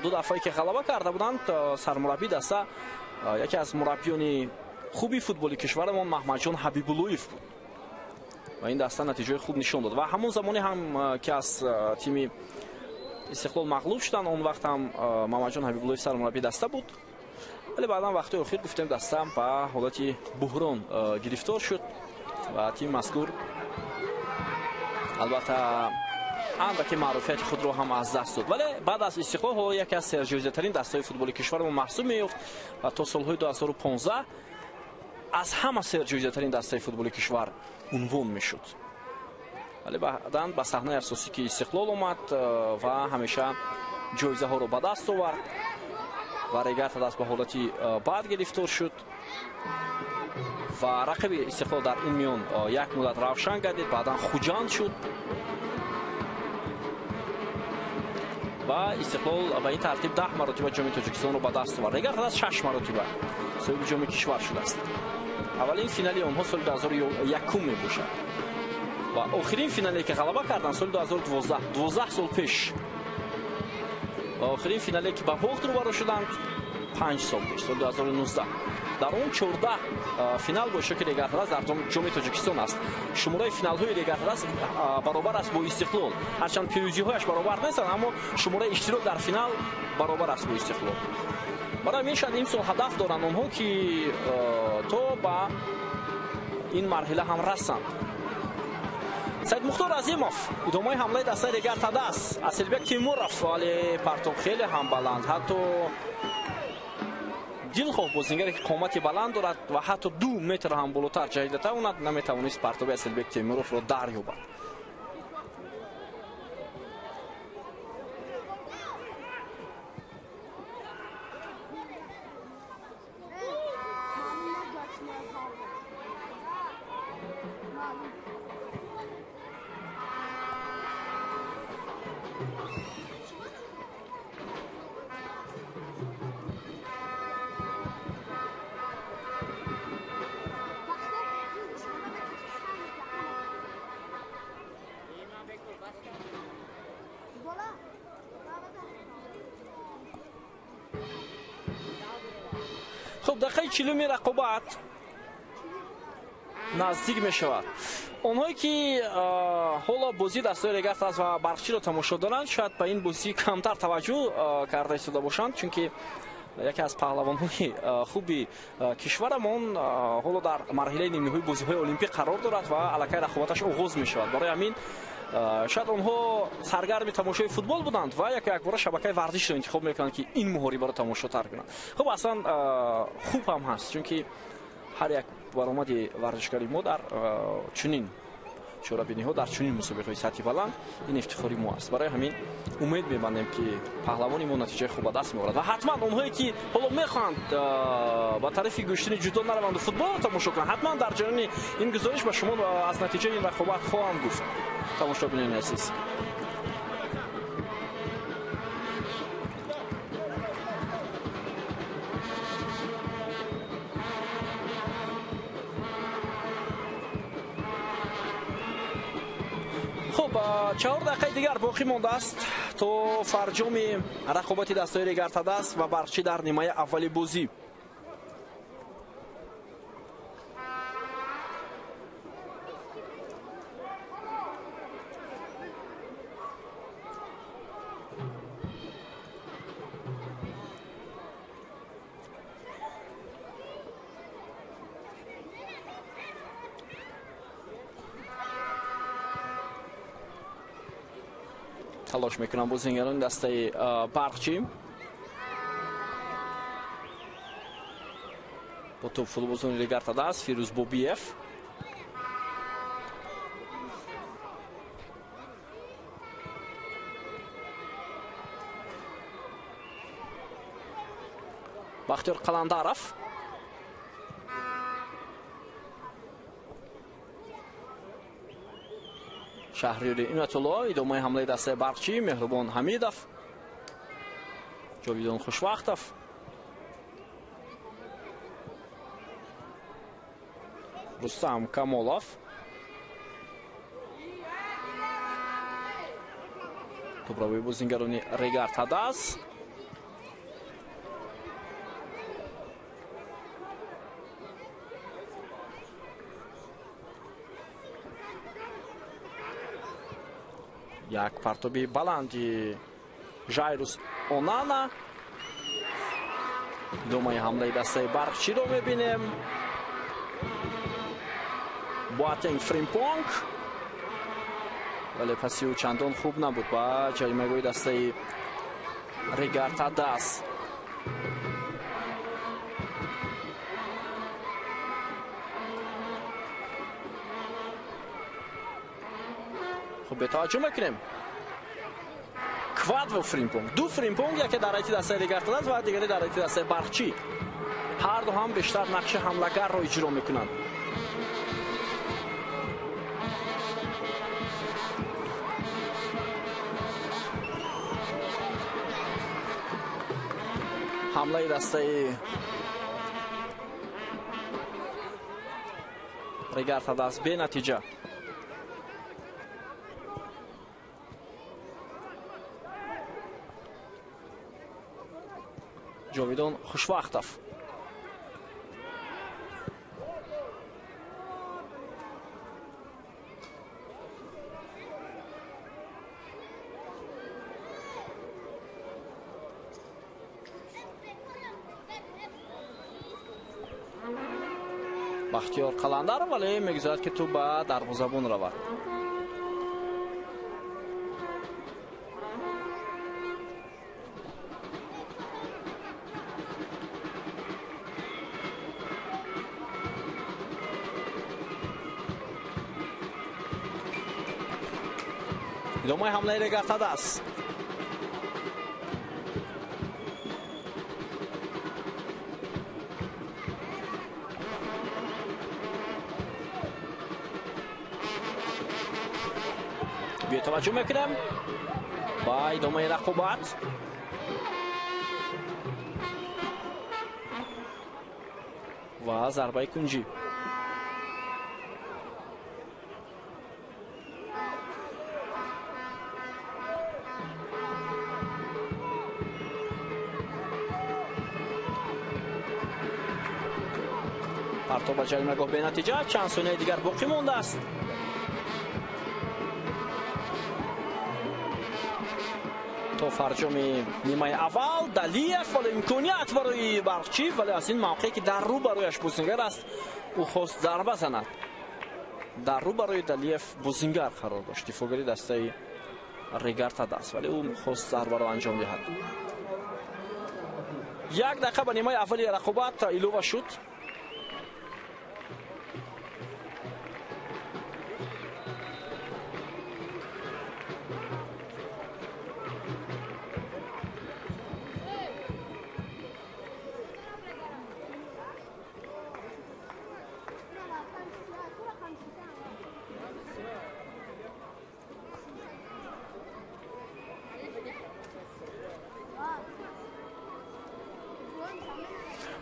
Ду дафъае ки ғалаба карда буданд, сармураббии даста яке аз мураббиёни хуби футболи кишварамон Маҳмадҷон Ҳабибуллоев буд ва ин даста натиҷаи хуб нишон дод. Ва ҳамон замоне ҳам ки аз тими Истиқлол мағлуб шуданд, он вақт ҳам Мамаҷон Ҳабибуллоев сармураббии даста буд, вале баъдан вақтҳои охир гуфтем даста ба ҳолати буҳрон гирифтор шуд ва тими мазкур албатта андаке маъруфияти худро ҳам аз даст дод. Вале баъд аз Истиқлол ҳоло яке аз серҷоизатарин дастаҳои футболи кишварамон маҳсуб меёфт ва то солҳои 2015 аз ҳама серҷоизатарин дастаи футболи кишвар унвон мешуд. Вале баъдан ба саҳнаи асосӣ ки Истиқлол омад ва ҳамеша ҷоизаҳоро ба даст овард ва Регар Тадас ба ҳолати бад гирифтор шуд ва рақиби Истиқлол дар ин миён як муддат Равшан гардид, баъдан Хуҷанд шуд ва Истиқлол ба ин тартиб 10 маротиба ҷоми Тоҷикистонро ба даст овард. Регар Тадас 6 маротиба соҳиби ҷоми кишвар шудааст. Аввалин финали онҳо соли 2001 мебошад ва охирин финале ки ғалаба карданд соли 2012, 12 сол пеш, ва охирин финале ки ба бохт рӯбарӯ шуданд 5 сол пеш, соли 2019. Дар он 14 финал бо иштироки Регар Тадас дар ҷоми Тоҷикистон аст. Шумораи финалҳои Регар Тадас баробар аст бо Истиқлол, ҳарчанд пирӯзиҳояш баробар нестанд, аммо шумораи иштирок дар финал баробар аст бо Истиқлол. Барои ҳамин шояд имсол ҳадаф доранд онҳо ки то ба ин марҳила ҳам расанд. Саидмухтор Азимов идомаи ҳамлаи дастаи Регар Тадас. Асилбек Тимуров, вале партоб хеле ҳам баланд, ҳатто дилхоҳ бозингаре ки қомати баланд дорад ва ҳатто 2 метр ҳам болотар ҷаҳида тавонад, наметавонист партоби Асилбек Тимуровро дарёбад. Хуб, дақиқаи 40-уми рақобат наздик мешавад. Онҳое ки ҳоло бозии дастаи Регар-ТадАЗ ва Барқчиро тамошо доранд, шояд ба ин бозӣ камтар таваҷҷӯҳ карда истода бошанд, чунки яке аз паҳлавонҳои хуби кишварамон ҳоло дар марҳилаи нимниҳои бозиҳои олимпӣ қарор дорад ва аллакай рақобаташ оғоз мешавад. Барои ҳамин шояд онҳо саргарми тамошои футбол буданд ва яку якбора шабакаи варзишро интихоб мекунанд, ки ин муҳорибаро тамошотар кунанд. Хуб, аслан хуб ҳам ҳаст, чунки ҳар як баромади варзишгари мо дар чунин чорабиниҳо, дар чунин мусобиқаҳои сатҳи баланд ин ифтихори мо аст. Барои ҳамин умед мебандем, ки паҳлавони мо натиҷаи хуб ба даст меорад ва ҳатман онҳое ки ҳоло мехоҳанд ба тарафи гӯштини ҷудо нараванду футболро тамошо кунанд, ҳатман дар ҷараёни ин гузориш ба шумо аз натиҷаи ин рақобат хоҳам гуфт. Тамошобинони азиз, хуб, 4 дақиқаи дигар боқӣ мондааст то фарҷоми рақобати дастаи Регар-ТадАЗ ва Барқчӣ дар нимаи аввали бозӣ. Талош мекунам бозингарони дастаи Барқчӣ бо топ футболбозони Регар-ТадАЗ Фирӯз Бобиев. Бахтиёр Қаландаров. Шаҳриёри Инатулло, идомаи ҳамлаи дастаи Барқчӣ, Меҳрубон Ҳамидов, Ҷовидон Хушвақтов. Рустам Камолов. Тӯбравии бозингарони Регар-ТадАЗ. Як партоби баланди Жайрус Онана. Идомаи ҳамлаи дастаи Барқчиро мебинем. Боатенг Фримпонг, вале паси ӯ чандон хуб набуд ба ҷаримагоҳи дастаи Регар-ТадАЗ. Хуб, бетаваҷҷӯҳ мекунем. Квадво Фримпонг, ду Фримпонг, яке дар ҳайати дастаи Регар-ТадАЗ ва дигаре дар ҳайати дастаи Барқчӣ. Ҳар ду ҳам бештар нақши ҳамлагарро иҷро мекунанд. Ҳамлаи дастаи Регар-ТадАЗ бенатиҷа. Ҷовидон Хушвақтов. Бахтиёр Қаландаров, вале мегузорад, ки тӯп ба дарвозабон равад. Идомаи ҳамлаи Регар-ТадАЗ. Бетаваҷҷӯҳ мекунем ба идомаи рақобат. Ва зарбаи кунҷӣ. Партоб ба ҷаримагоҳ бенатиҷа. Чанд сонияи дигар боқӣ мондааст. То фарҷоми нимаи аввал Далиев, вале имконият барои Барқчӣ, вале аз ин мавқее ки дар рӯ барояш бозингар аст, ӯ хост зарба занад. Дар рӯ барои Далиев бозингар қарор дошт, дифоъгари дастаи Регар-ТадАЗ, вале ӯ хост зарбаро анҷом диҳад. Як дақиқа ба нимаи аввали рақобат илова шуд.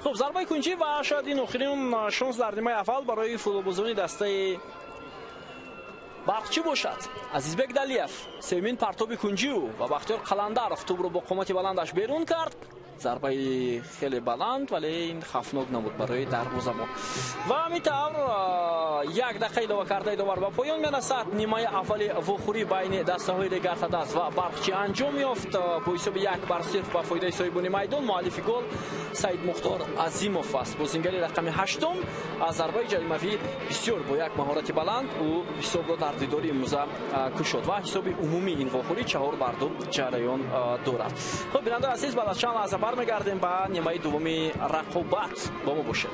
Хуб, зарбаи кунҷӣ ва шояд ин охирин шонс дар нимаи аввал барои футболбозони дастаи Барқчӣ бошад. Азизбек Далиев сеюмин партоби кунҷӣ ӯ ва Бахтиёр Қаландаров тӯбро бо қомати баландаш берун кард. Зарбаи хеле баланд, вале ин хавфнок набуд барои дарвозабон. Ва ҳамин тавр як дақиқа илова кардаи довар ба поён мерасад. Нимаи аввали вохӯрӣ байни дастаҳои Регар-ТадАЗ ва Барқчӣ анҷом ёфт бо ҳисоби 1-0 ба фоидаи соҳибони майдон. Муаллифи гол Саид Мухтор Азимов аст, бозингари рақами 8 аз зарбаи ҷаримавӣ бисёр бо як маҳорати баланд ӯ ҳисобро дар дидори имрӯза кушод ва ҳисоби умумии ин вохӯрӣ 4-2 ҷараён дорад. Хуб, бинандаи азиз, баъд аз чанд лаҳза бармегардем ба нимаи дуввуми рақобат. Бо мо бошед.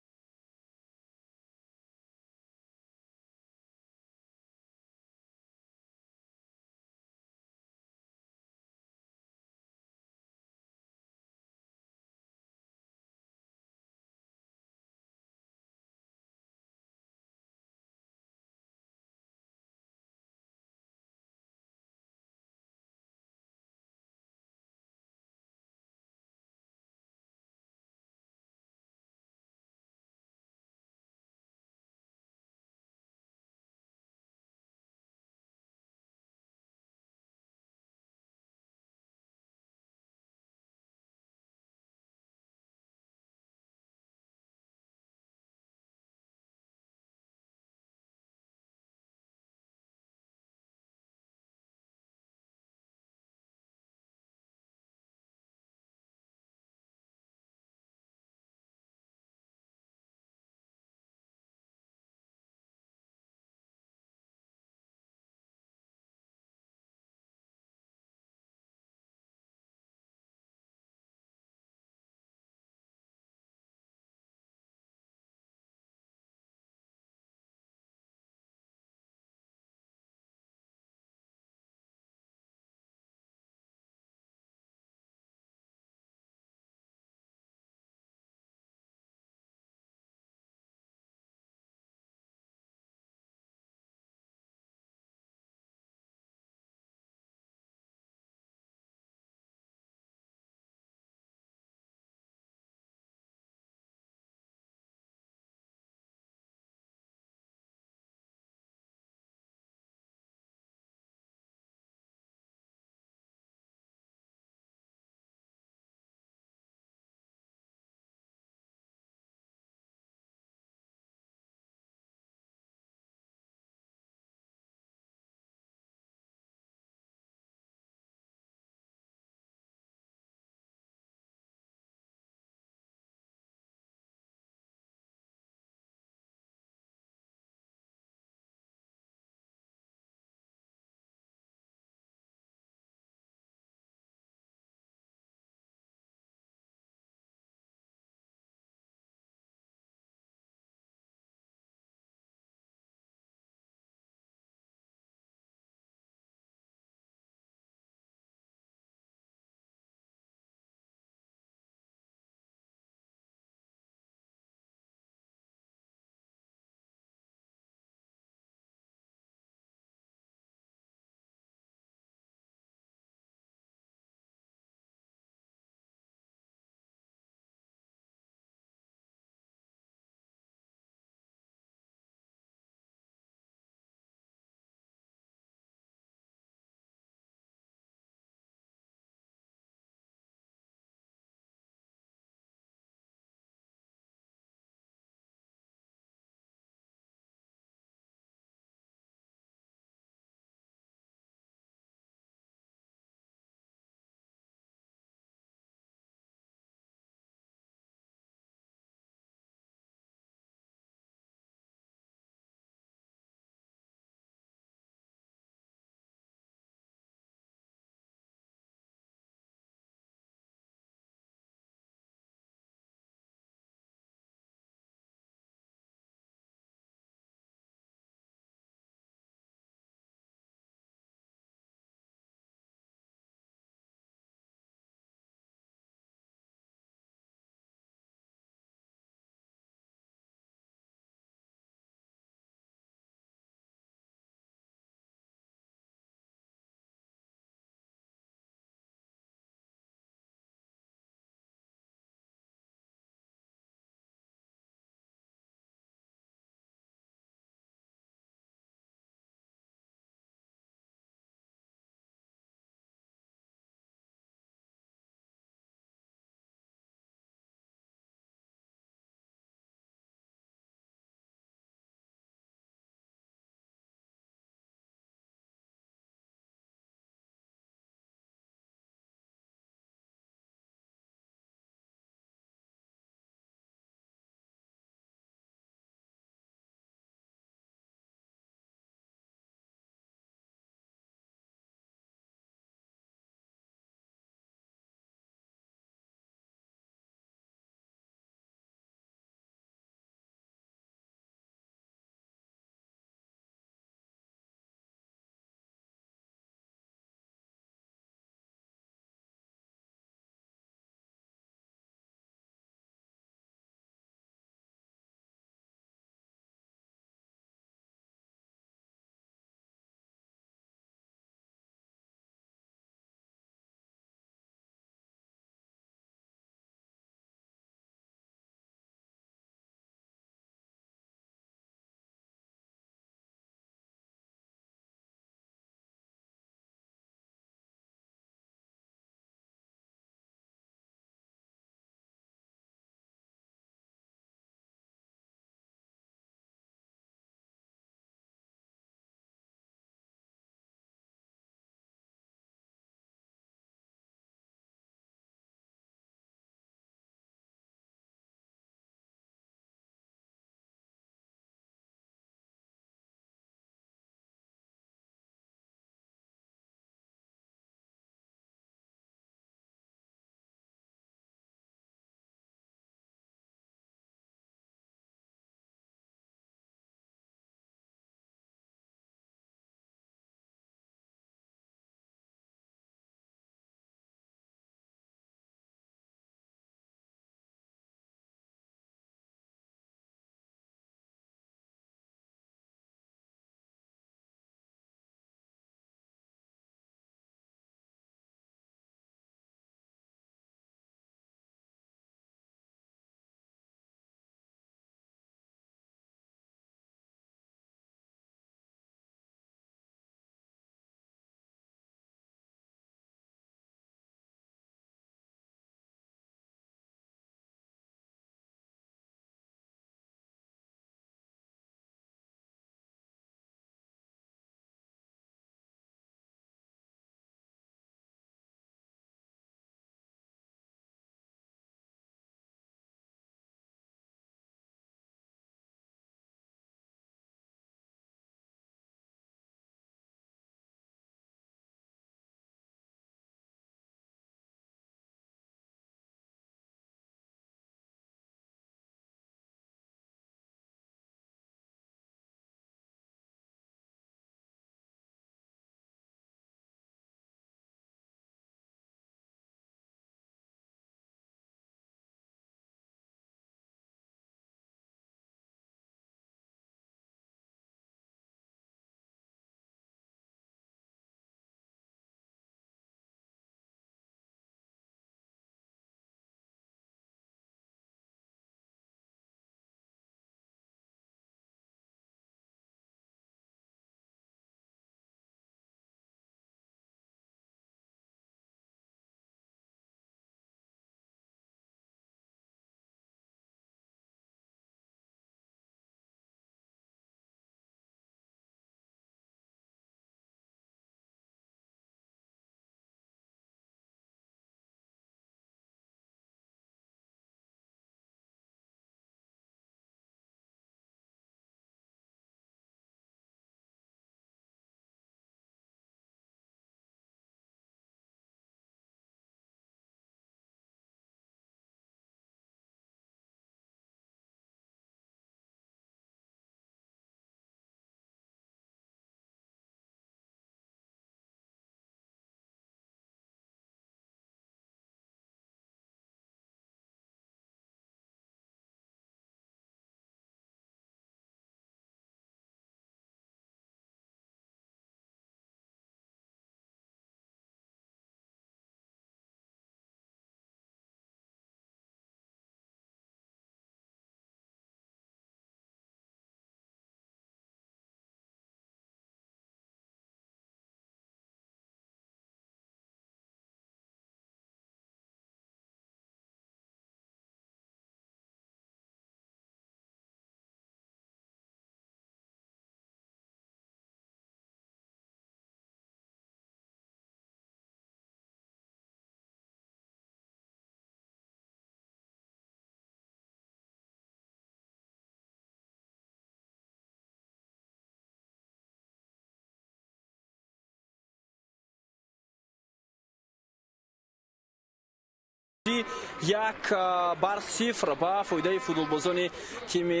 бозӣ 1-0 ба фоидаи футболбозони тими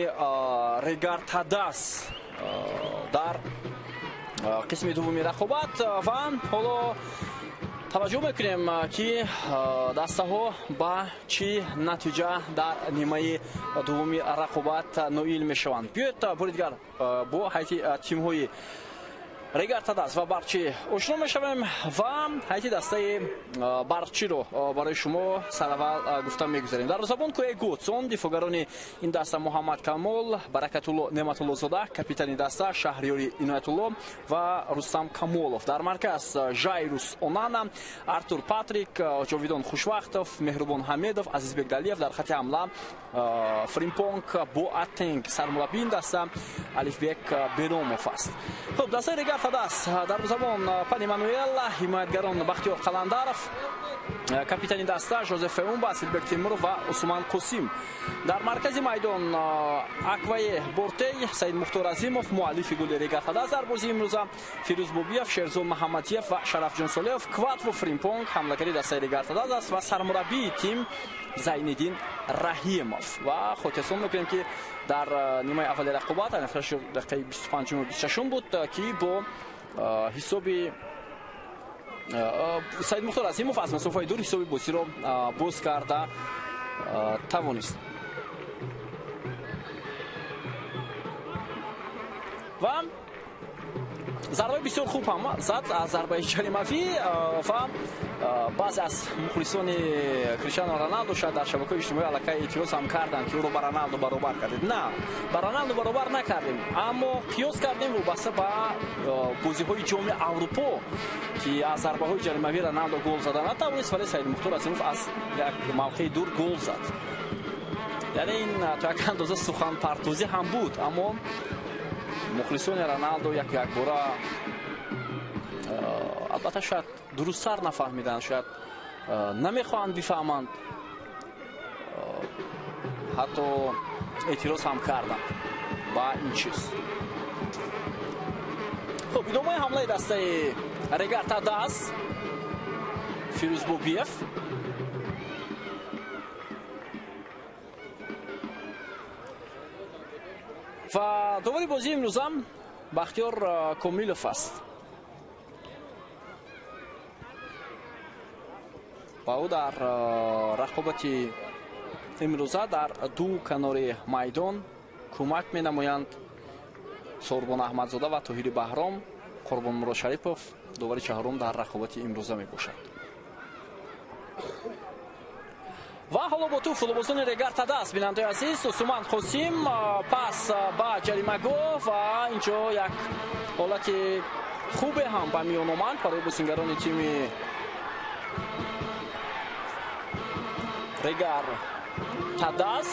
Регар Тадаз дар қисми дуввуми рақобат. Ва ҳоло таваҷҷӯҳ мекунем, ки дастаҳо ба чӣ натиҷа дар нимаи дуввуми рақобат ноил мешаванд. Биёед бори дигар бо ҳайати тимҳои Регар Тадаз ва Барқчӣ ошно мешавем ва ҳайати дастаи Барқчиро барои шумо сараввал гуфта мегузарем. Дарвозабон Кӯе Готсон, дифоъгарони ин даста Муҳаммад Камол, Баракатулло Неъматуллозода, капитани даста Шаҳриёри Иноятулло ва Рустам Камолов. Дар марказ Жайрус Онана, Артур Патрик, Ҷовидон Хушвақтов, Меҳрубон Ҳамедов, Азизбек Далиев. Дар хати ҳамла Фримпонг Боатенг, сармураббии ин даста Алифбек Беромов аст. Хуб, дастаи Регар Тадаз, дарвозабон Пан Эммануэл, ҳимоятгарон Бахтиёр Қаландаров, капитани даста Жозеф Феумба, Асилбек Темуров ва Усман Қосим. Дар маркази майдон Аквае Бортей, Саид Мухтор Азимов, муаллифи гули Регар Тадаз дар бозии имрӯза, Фирӯз Бобиев, Шерзод Маҳаммадиев ва Шарафҷон Солиев. Кватво Фримпонг ҳамлагари дастаи Регар Тадаз аст ва сармураббии тим Зайниддин Раҳимов. Ва хотирсон мекунем, ки дар нимаи аввали рақобат, дақиқаи 25 26 буд, ки бо ҳисоби Саид Мухтор Азимов аз масофаи дур ҳисоби бозиро боз карда тавонист. Ва зарбаи бисёр хуб ҳам зад аз зарбаи ҷаримавӣ ва баъзе аз мухлисони Криштиану Роналду шояд дар шабакаҳои иҷтимоӣ аллакай эътироз ҳам карданд, ки ӯро ба Роналду баробар кардед. На, ба Роналду баробар накардем, аммо қиёс кардем вобаста ба бозиҳои ҷоми Аврупо, ки аз зарбаҳои ҷаримавӣ Роналду гол зада натавонист, вале Саид Мухтор Азимов аз як мавқеи дур гол зад. Яъне ин то як андоза суханпартозӣ ҳам буд, аммо мухлисони Роналду як якбора албатта шояд дурусттар нафаҳмиданд, шояд намехоҳанд бифаҳманд, ҳатто эътироз ҳам карданд ба ин чиз. Хуб, идомаи ҳамлаи дастаи Регар Тадаз, Фирӯз Бобиев. Ва довари бозии имрӯзам Бахтиёр Комилов аст. Ва ӯ дар рақобати имрӯза дар ду канори майдон кӯмак менамоянд Сорбон Аҳмадзода ва Тоҳири Баҳром. Қурбон Муродшарипов довари чаҳорум дар рақобати имрӯза мебошад. Ва ҳоло бо ту футболбозони Регар Тадаз, бинандаи азиз, Усман Қосим пас ба ҷаримагоҳ ва инҷо як ҳолати хубе ҳам ба миён омад барои бозингарони тими Регар Тадаз.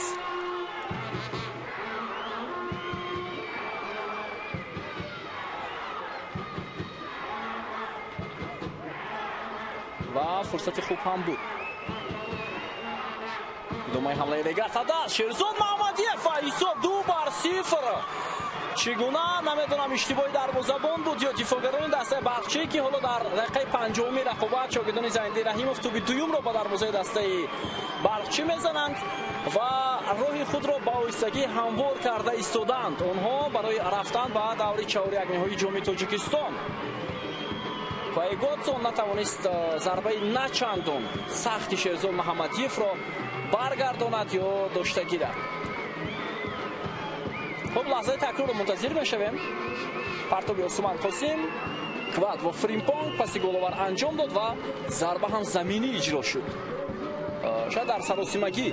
Ва фурсати хуб ҳам буд. Идомаи ҳамлаи Регар Тадаз, Шерзод Маҳаммадиев ва ҳисоб 2-0. Чӣ гуна намедонам, иштибоҳи дарвозабон буд ё дифоъгарони дастаи Барқчӣ, ки ҳоло дар дақиқаи 50-уми рақобат шогирдони Зайниддин Раҳимов тӯби дуюмро ба дарвозаи дастаи Барқчӣ мезананд ва роҳи худро ба оҳистагӣ ҳамвор карда истоданд онҳо барои рафтан ба даври чаҳорякниҳои ҷоми Тоҷикистон. Ва Готсон натавонист зарбаи начандон сахти Шерзод Маҳаммадиевро баргардонад ё дошта гирад. Хуб, лаҳзаи такрорро мунтазир мешавем. Партоби Усман Қосим, Квад ва Фримпонг паси головар анҷом дод ва зарба ҳам заминӣ иҷро шуд. Шояд дар саросимагӣ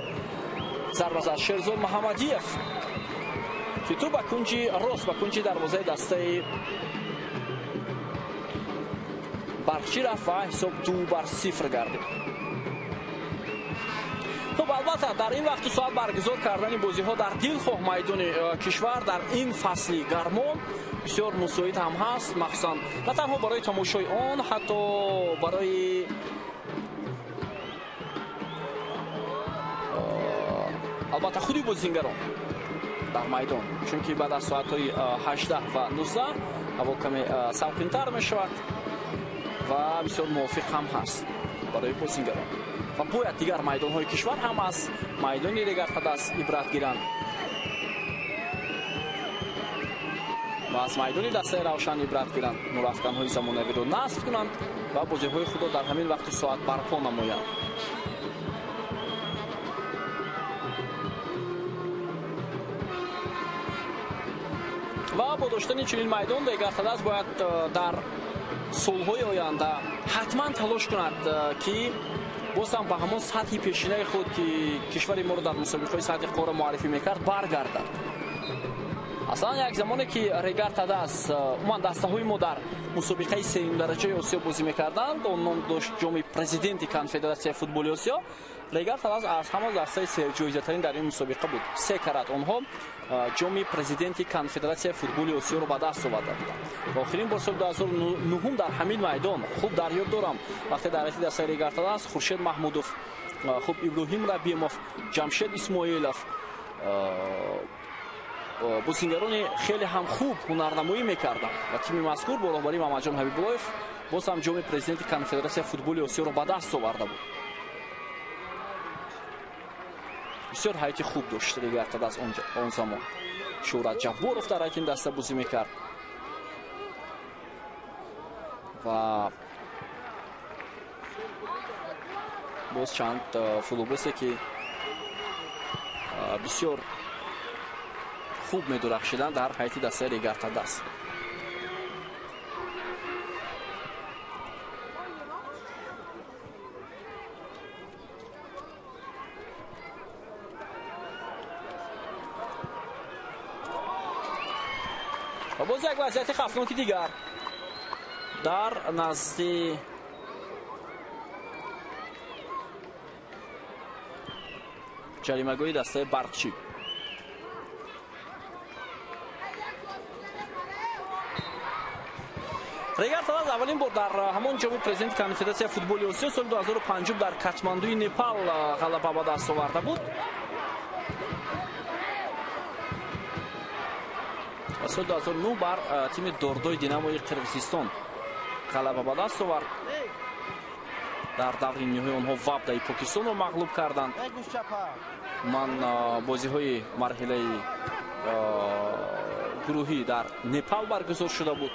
зарба зад Шерзод Маҳаммадиев, ки ту ба кунҷи рост, ба кунҷи дарвозаи дастаи Барқчӣ рафт ва ҳисоб 2-0 гардид. Хуб, албатта дар ин вақту соат баргузор кардани бозиҳо дар дилхоҳ майдони кишвар дар ин фасли гармо бисёр мусоид ҳам ҳаст, махсусан на танҳо барои тамошои он, ҳатто барои албатта худи бозингарон дар майдон, чунки баъд аз соатҳои 18 ва 19 ҳаво каме салқинтар мешавад ва бисёр мувофиқ ҳам ҳаст. Барои бозингарон. Ва бояд дигар майдонҳои кишвар ҳам аз майдони Регар-ТадАЗ ибрат гиранд. Ва аз майдони дастаи Равшан ибрат гиранд, нурафканҳои замонавиро насб кунанд ва бозиҳои худро дар ҳамин вақту соат барпо намоянд. Ва бо доштани чунин майдон Регар-ТадАЗ бояд дар солҳои оянда ҳатман талош кунад, ки боз ҳам ба ҳамон сатҳи пешинаи худ, ки кишвари моро дар мусобиқаҳои сатҳи қора муаррифӣ мекард, баргардад. Аслан як замоне ки Регар-ТадАЗ умуман дастаҳои мо дар мусобиқаи сеюмдараҷаи Осиё бозӣ мекарданд, он ном дошт ҷоми президенти Конфедератсияи футболи Осиё. Регар-ТадАЗ аз ҳама дастаи серҷоизатарин дар ин мусобиқа буд. Се карат онҳо ҷоми президенти Конфедератсияи футболи Осиёро ба даст оварда буданд. Ва охирин бор соли 2009 дар ҳамин майдон, хуб дар ёд дорам, вақте дар ҳайати дастаи Регар-ТадАЗ Хуршед Маҳмудов, хуб Иброҳим Рабимов, Ҷамшед Исмоилов, бозингарони хеле ҳам хуб ҳунарнамоӣ мекарданд ва тими мазкур бо роҳбарии Мамаджон Ҳабибуллоев боз ҳам ҷоми президенти Конфедератсияи футболи Осиёро ба даст оварда буд. Бисёр ҳайати хуб дошт Регар-ТадАЗ он замон. Шӯҳрат Ҷабборов дар ҳайати ин даста бозӣ мекард ва боз чанд футболбозе, ки бисёр хуб медурахшиданд дар ҳайати дастаи Регар-ТадАЗ. Ва боз як вазъияти хавфноки дигар дар назди ҷаримагоҳи дастаи Барқчӣ. Регар-ТадАЗ аввалин бор дар ҳамон ҷоми президенти Конфедератсияи футболи Осиё соли 2005 дар Катмандуи Непал ғалаба ба даст оварда буд. Ва соли 2009 бар тими Дордои Динамои Қирғизистон ғалаба ба даст овард. Дар даври ниҳои онҳо Вабдаи Покистонро мағлуб карданд. Ман бозиҳои марҳилаи гурӯҳӣ дар Непал баргузор шуда буд.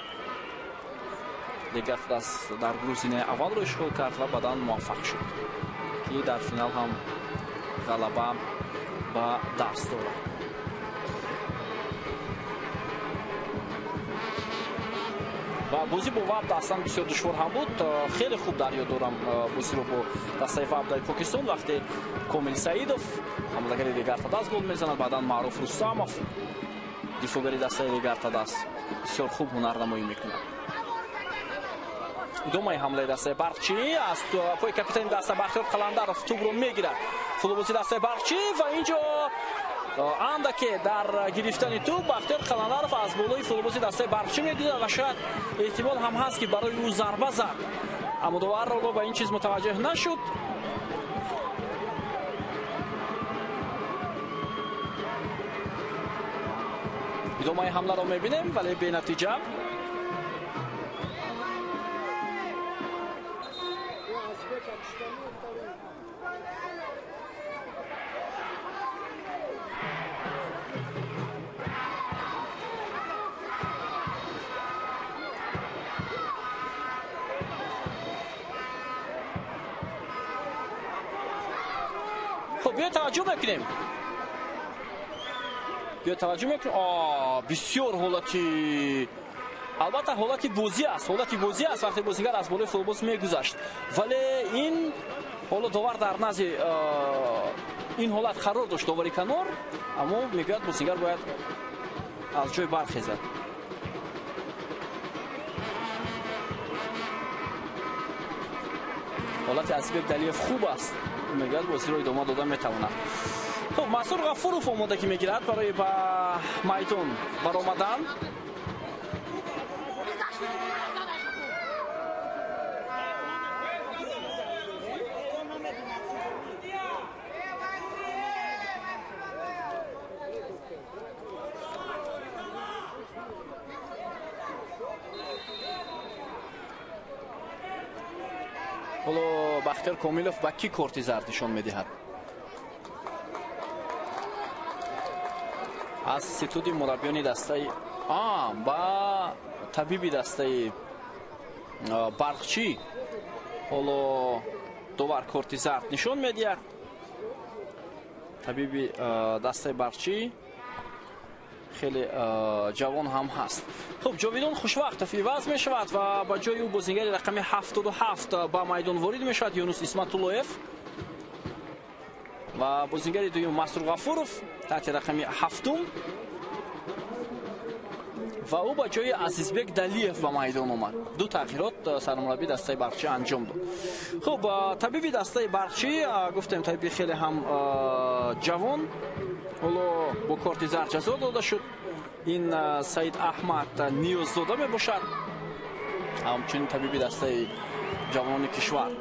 Регар-ТадАЗ дар гурӯҳ зинаи аввалро ишғол кард ва баъдан муваффақ шуд, ки дар финал ҳам ғалаба ба даст дорад. Ва бозӣ бо Вабда аслан бисёр душвор ҳам буд. Хеле хуб дар ёд дорам бозиро бо дастаи Вабдаи Покистон, вақте Комил Саидов ҳамлагари Регар-ТадАЗ гол мезанад, баъдан Маъруф Рустамов дифоъгари дастаи Регар-ТадАЗ бисёр хуб ҳунарнамоӣ мекунад. Идомаи ҳамлаи дастаи Барқчӣ аз пои капитани даста Бахтиёр Қаландаров тӯбро мегирад. Футболбози дастаи Барқчӣ ва инҷо андаке дар гирифтани тӯб Бахтиёр Қаландаров аз болои футболбози дастаи Барқчӣ мегузарад ва шояд эҳтимол ҳам ҳаст, ки барои ӯ зарба зад, аммо довар ба ин чиз мутаваҷҷеҳ нашуд. Идомаи ҳамларо мебинем, вале бенатиҷа. Хуб, биё таваҷҷӯҳ мекунем. Биё таваҷҷӯҳ мекунем. Бисёр ҳолати, албатта ҳолати бозӣ аст, ҳолати бозӣ аст, вақте бозингар аз болои футболбоз мегузашт. Вале ин ҳоло довар дар назди ин ҳолат қарор дошт, довари канор, аммо мегӯяд бозингар бояд аз ҷой бархезад. Ҳолати Азизбек Далиев хуб аст, мегӯяд бозиро идома дода метавонад. Хуб, Мансур Ғафуров омодагӣ мегирад барои ба майдон баромадан. Ҳоло Бахтиёр Комилов ба кӣ корти зард нишон медиҳад. Аз ситуди мураббиёни дастаи ба табиби дастаи Барқчӣ ҳоло довар корти зард нишон медиҳад. Табиби дастаи Барқчӣ хеле ҷавон ҳам ҳаст. Хуб, Ҷовидон Хушвақтов иваз мешавад ва ба ҷои ӯ бозингари рақами 77 ба майдон ворид мешавад Юнус Исматуллоев ва бозингари дуюм Масрур Ғафуров таҳти рақами 7 ва ӯ ба ҷои Азизбек Далиев ба майдон омад. Ду тағйирот сармураббии дастаи Барқчӣ анҷом дод. Хуб, табиби дастаи Барқчӣ гуфтем табиби хеле ҳам ҷавон, ҳоло бо корти зард ҷазо дода шуд. Ин Саид Аҳмад Ниёззода мебошад, ҳамчунин табиби дастаи ҷавонони кишвар.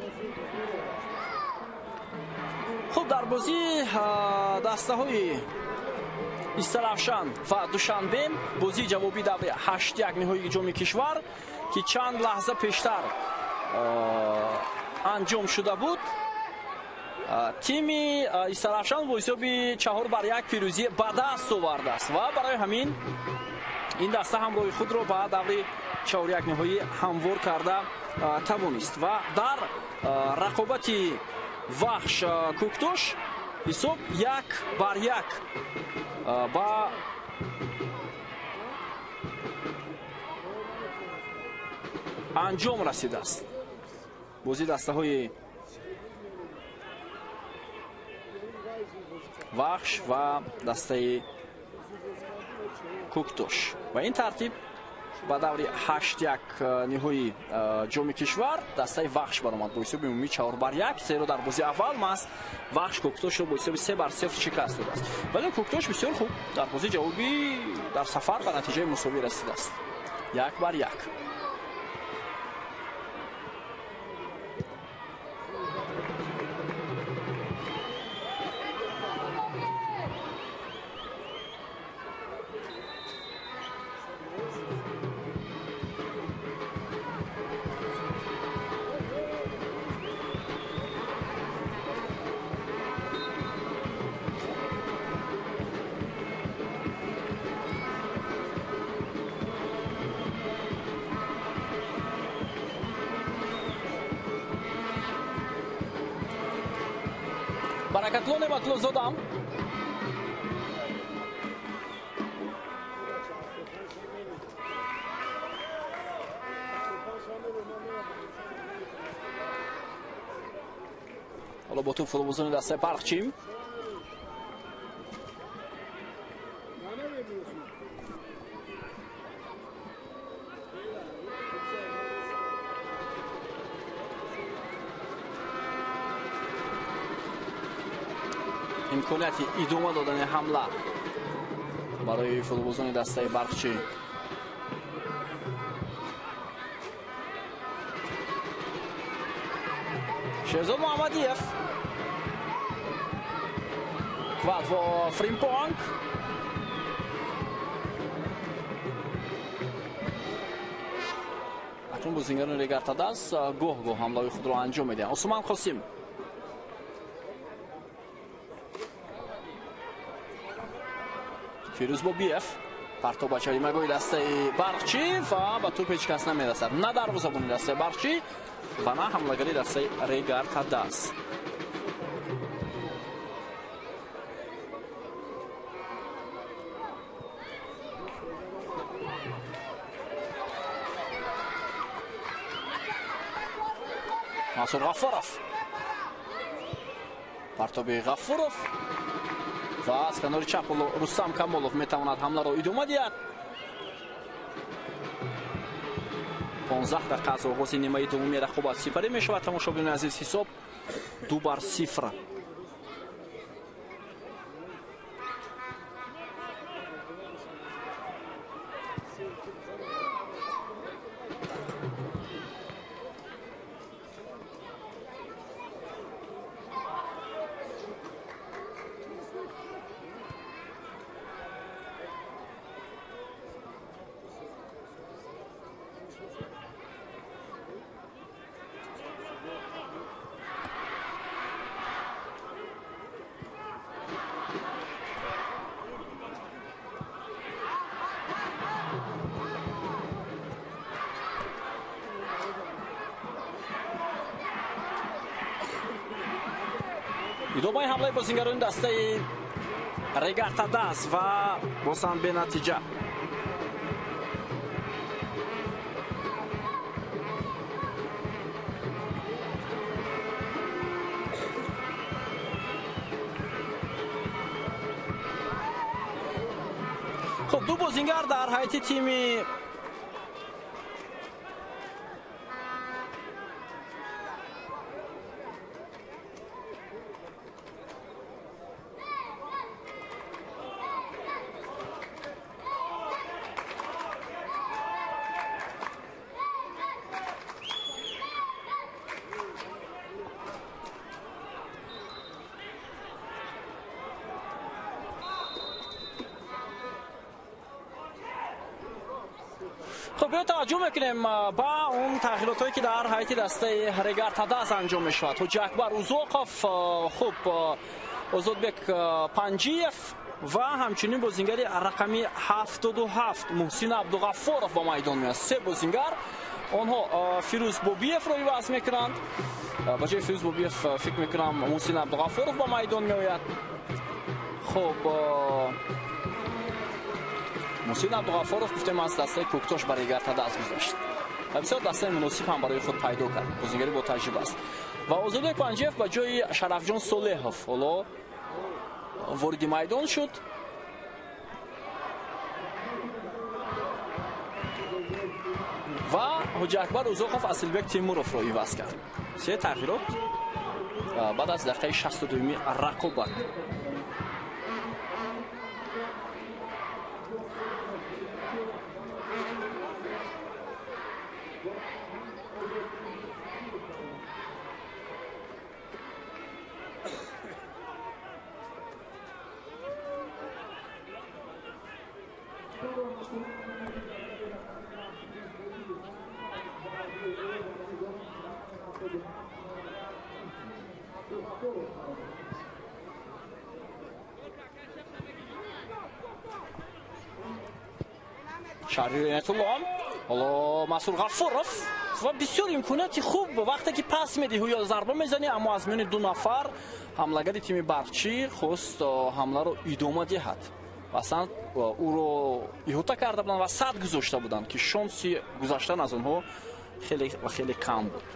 Хуб, дар бозии дастаҳои Истаравшан ва Душанбе, бозии ҷавобии даври 8-1 ниҳоии ҷоми кишвар, ки чанд лаҳза пештар анҷом шуда буд, тими Истаравшан бо ҳисоби 4-1 пирӯзӣ ба даст овардааст ва барои ҳамин ин даста ҳамроҳи худро ба даври 4-1 ниҳоӣ ҳамвор карда тавонист ва дар рақобати Вахш Кӯктош ҳисоб 1-1 ба анҷом расидааст. Бозии дастаҳои Вахш ва дастаи Кӯктош. Ва ин тартиб ба даври 8-1 ниҳоии ҷоми кишвар дастаи Вахш баромад бо ҳисоби умумии 4-1, зеро дар бозии аввал маҳз Вахш Кӯктошро бо ҳисоби 3-0 шикаст додааст. Вале Кӯктош бисёр хуб дар бозии ҷавобӣ дар сафар ба натиҷаи мусовӣ расидааст. 1-1. Баракатло Неъматлозода ҳоло бо туп футболбозони дастаи Барқчӣ. Имконияти идома додани ҳамла барои футболбозони дастаи Барқчӣ. Шерзод Муҳаммадиев Квадво Фримпонг. Акнун бозингарони Регар-ТадАЗ гоҳ-гоҳ ҳамлаҳои худро анҷом медиҳанд. Усман Қосим Фирӯз Бобиев партоб ба чаримагоҳи дастаи Барқчӣ ва ба туп ҳеҷ кас намерасад. На дарвозабони дастаи Барқчӣ ва на ҳамлагари дастаи Регар-ТадАЗ. Мансур Ғафуров. Партоби Ғафуров ва аз канори чап Рустам Камолов метавонад ҳамларо идома диҳад. 15 дақиқа аз оғози нимаи дуввуми рақобат сипарӣ мешавад. Тамошобинони азиз, ҳисоб 2-0. Идомаи ҳамлаи бозингарони дастаи Регар-ТадАЗ ва боз ҳам бенатиҷа. Хуб, ду бозингар дар ҳайати тими Хуб, биё таваҷҷӯҳ мекунем ба он тағйиротҳое ки дар ҳайати дастаи Регар-ТадАЗ анҷом мешавад. Ҳоҷи Акбар Узоқов, хуб, Озодбек Панҷиев ва ҳамчунин бозингари рақами 77 Муҳсин Абдуғаффоров ба майдон меояд. Се бозингар, онҳо Фирӯз Бобиевро иваз мекунанд. Ба ҷои Фирӯз Бобиев фикр мекунам Муҳсин Абдуғаффоров ба майдон меояд. Хуб, Муҳсин Абдуғаффоров гуфтем аз дастаи Кӯктош ба Регар-ТадАЗ гузашт ва бисёр дастаи муносиб ҳам барои худ пайдо кард. Бозингари бо таҷриба аст. Ва Озодбек Панҷиев ба ҷои Шарафҷон Солеҳов ҳоло вориди майдон шуд. Ва Ҳоҷи Акбар Узоқов Асилбек Тимуровро иваз кард. Се тағйирот баъд аз дақиқаи 62-ми рақобат. Шаҳриёр Иноятулло, ҳоло Масур Ғаффоров ва бисёр имконияти хуб вақте ки пас медиҳӣ ё зарба мезанӣ, аммо аз миёни ду нафар ҳамлагари тими Барқчӣ хост ҳамларо идома диҳад. Аслан ӯро иҳота карда буданд ва сад гузошта буданд, ки шонси гузаштан аз онҳо хеле ва хеле кам буд.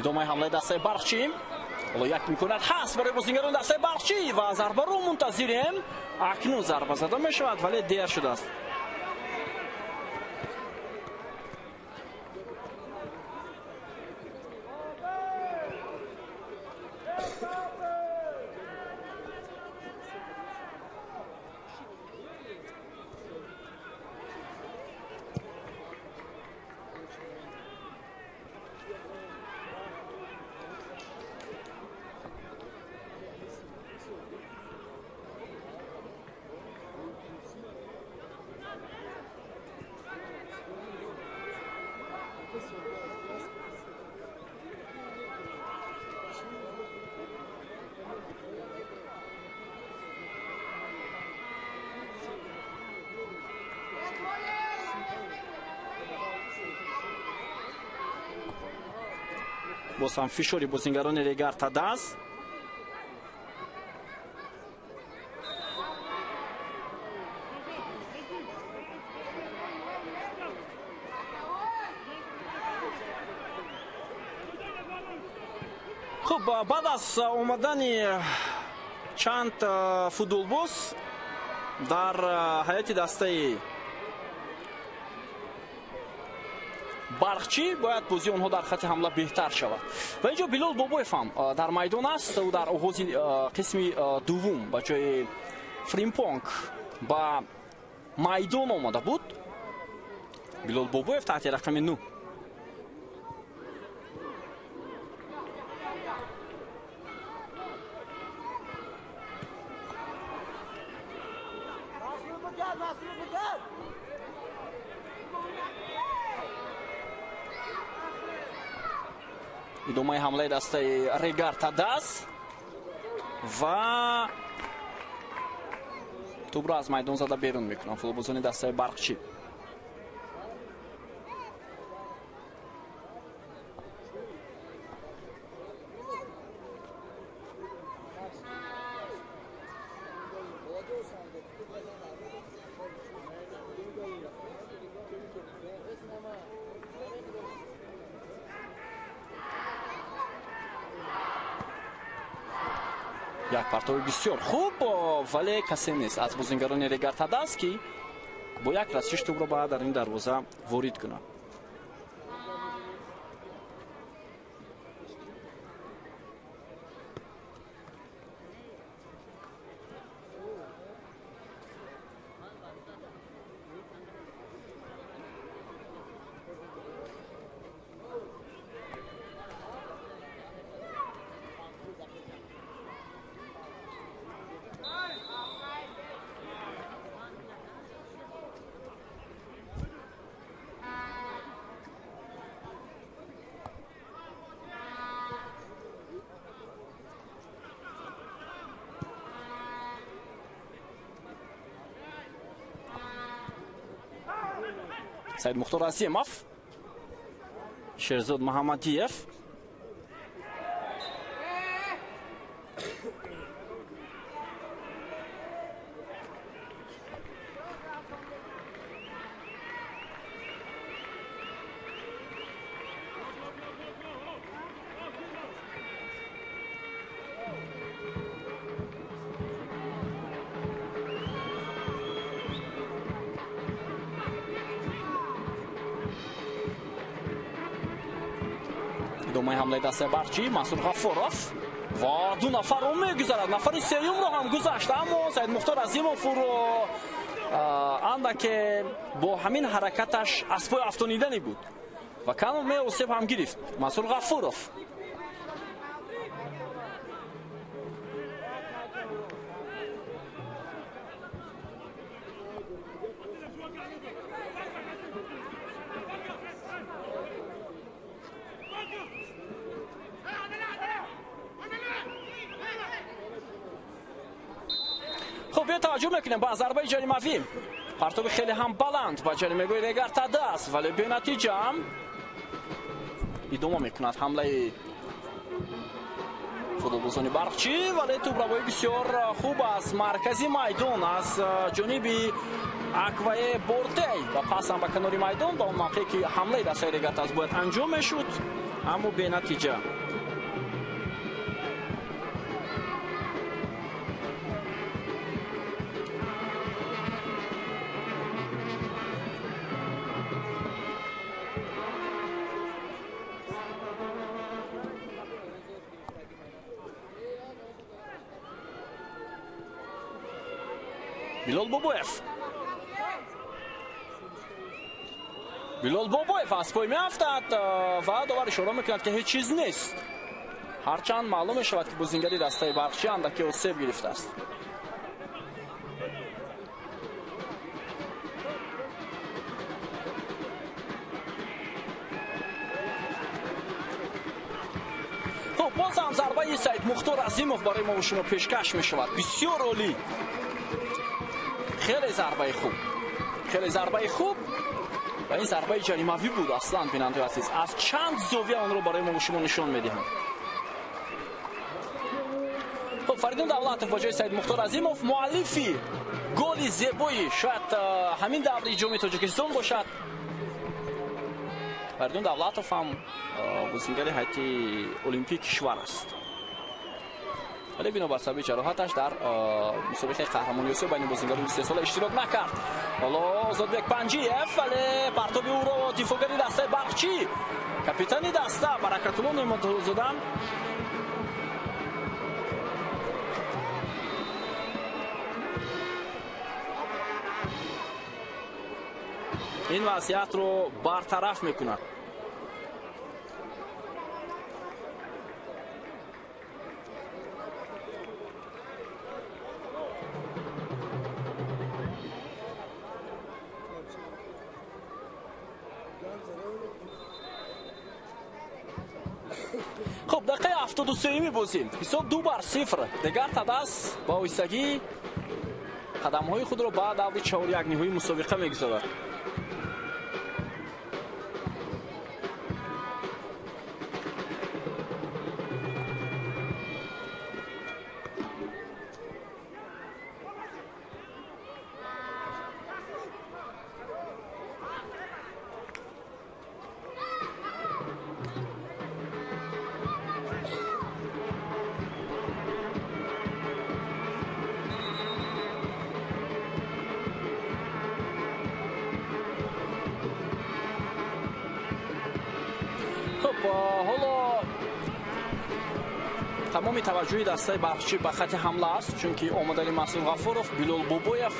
Идомаи ҳамлаи дастаи Барқчӣ. Ҳоло як имконият ҳаст барои бозингарони дастаи Барқчӣ ва зарбаро мунтазирем. Акнун зарба зада мешавад, вале дер шудааст. Боз ҳам фишори бозингарони Регар Тадаз. Хуб, баъд аз омадани чанд футболбоз дар ҳайати дастаи Барқчӣ бояд бозии онҳо дар хати ҳамла беҳтар шавад. Ва инҷо Билол Бобоев ҳам дар майдон аст. Ӯ дар оғози қисми дуввум ба ҷои Фримпонг ба майдон омада буд. Билол Бобоев таҳти рақами 9. Идомаи ҳамлаи дастаи Регар Тадаз ва тӯбро аз майдон зада берун мекунанд футболбозони дастаи Барқчӣ. Як партови бисёр хуб, вале касе нест аз бозингарони Регар Тадаз, ки бо як расиш тӯбро ба дар ин дарвоза ворид кунад. Саид Мухтор Азимов, Шерзод Муҳаммадиев. Идомаи ҳамлаи дастаи Барқчӣ, Мансур Ғаффоров ва ду нафарро мегузарад. Нафари сеюмро ҳам гузашт, аммо Саид Мухтор Азимов ӯро андаке бо ҳамин ҳаракаташ аз пой афтонидани буд ва каме осеб ҳам гирифт Мансур Ғаффоров. Хуб, биё таваҷҷӯҳ мекунем ба зарбаи ҷаримавӣ. Партоби хеле ҳам баланд ба ҷаримагоҳи Регар Тадаз, вале бенатиҷа идома мекунад ҳамлаи футболбозони Барқчӣ, вале тӯбравои бисёр хуб аз маркази майдон аз ҷониби Аквае Бортей ва пас ҳам ба канори майдон ба он мавқее ки ҳамлаи дастаи Регар Тадаз бояд анҷом мешуд, аммо бенатиҷа. Билол Бобоев. Билол Бобоев аз пой меафтад ва довар ишора мекунад, ки ҳеҷ чиз нест. Ҳарчанд маълум мешавад, ки бозингари дастаи Барқчӣ андаке осеб гирифтааст. Хуб, боз ҳам зарбаи Саид Мухтор Азимов барои мо шумо пешкаш мешавад. Бисёр олӣ. Хеле зарбаи хуб. Хеле зарбаи хуб. Ва ин зарбаи ҷаримавӣ буд аслан, бинандаи азиз. Аз чанд зовия онро барои мо шумо нишон медиҳам. Хуб, Фаридун Давлатов ба ҷои Саид Мухтор Азимов, муаллифи голи зебои шояд ҳамин даври ҷоми Тоҷикистон бошад. Фаридун Давлатов ҳам бозингари ҳайати олимпии кишвар аст. Вале бинобар сабаби ҷароҳаташ дар мусобиқаи қаҳрамонии Осиё байни бозингарони 23 сола иштирок накард. Ҳоло Озодбек Панҷиев, вале партоби ӯро дифоъгари дастаи Барқчӣ, капитани даста Баракатулло Неъматзода ин вазъиятро бартараф мекунад. Хуб, дақиқаи 73-ми бозӣ. Ҳисоб 2-0. Дигар Тадас ба оҳистагӣ қадамҳои худро ба даври чорякниҳои мусобиқа мегузорад. Ҳоло тамоми таваҷҷӯҳи дастаи Барқчӣ ба хати ҳамла аст, чунки омадани Масуд Ғафуров, Билол Бобоев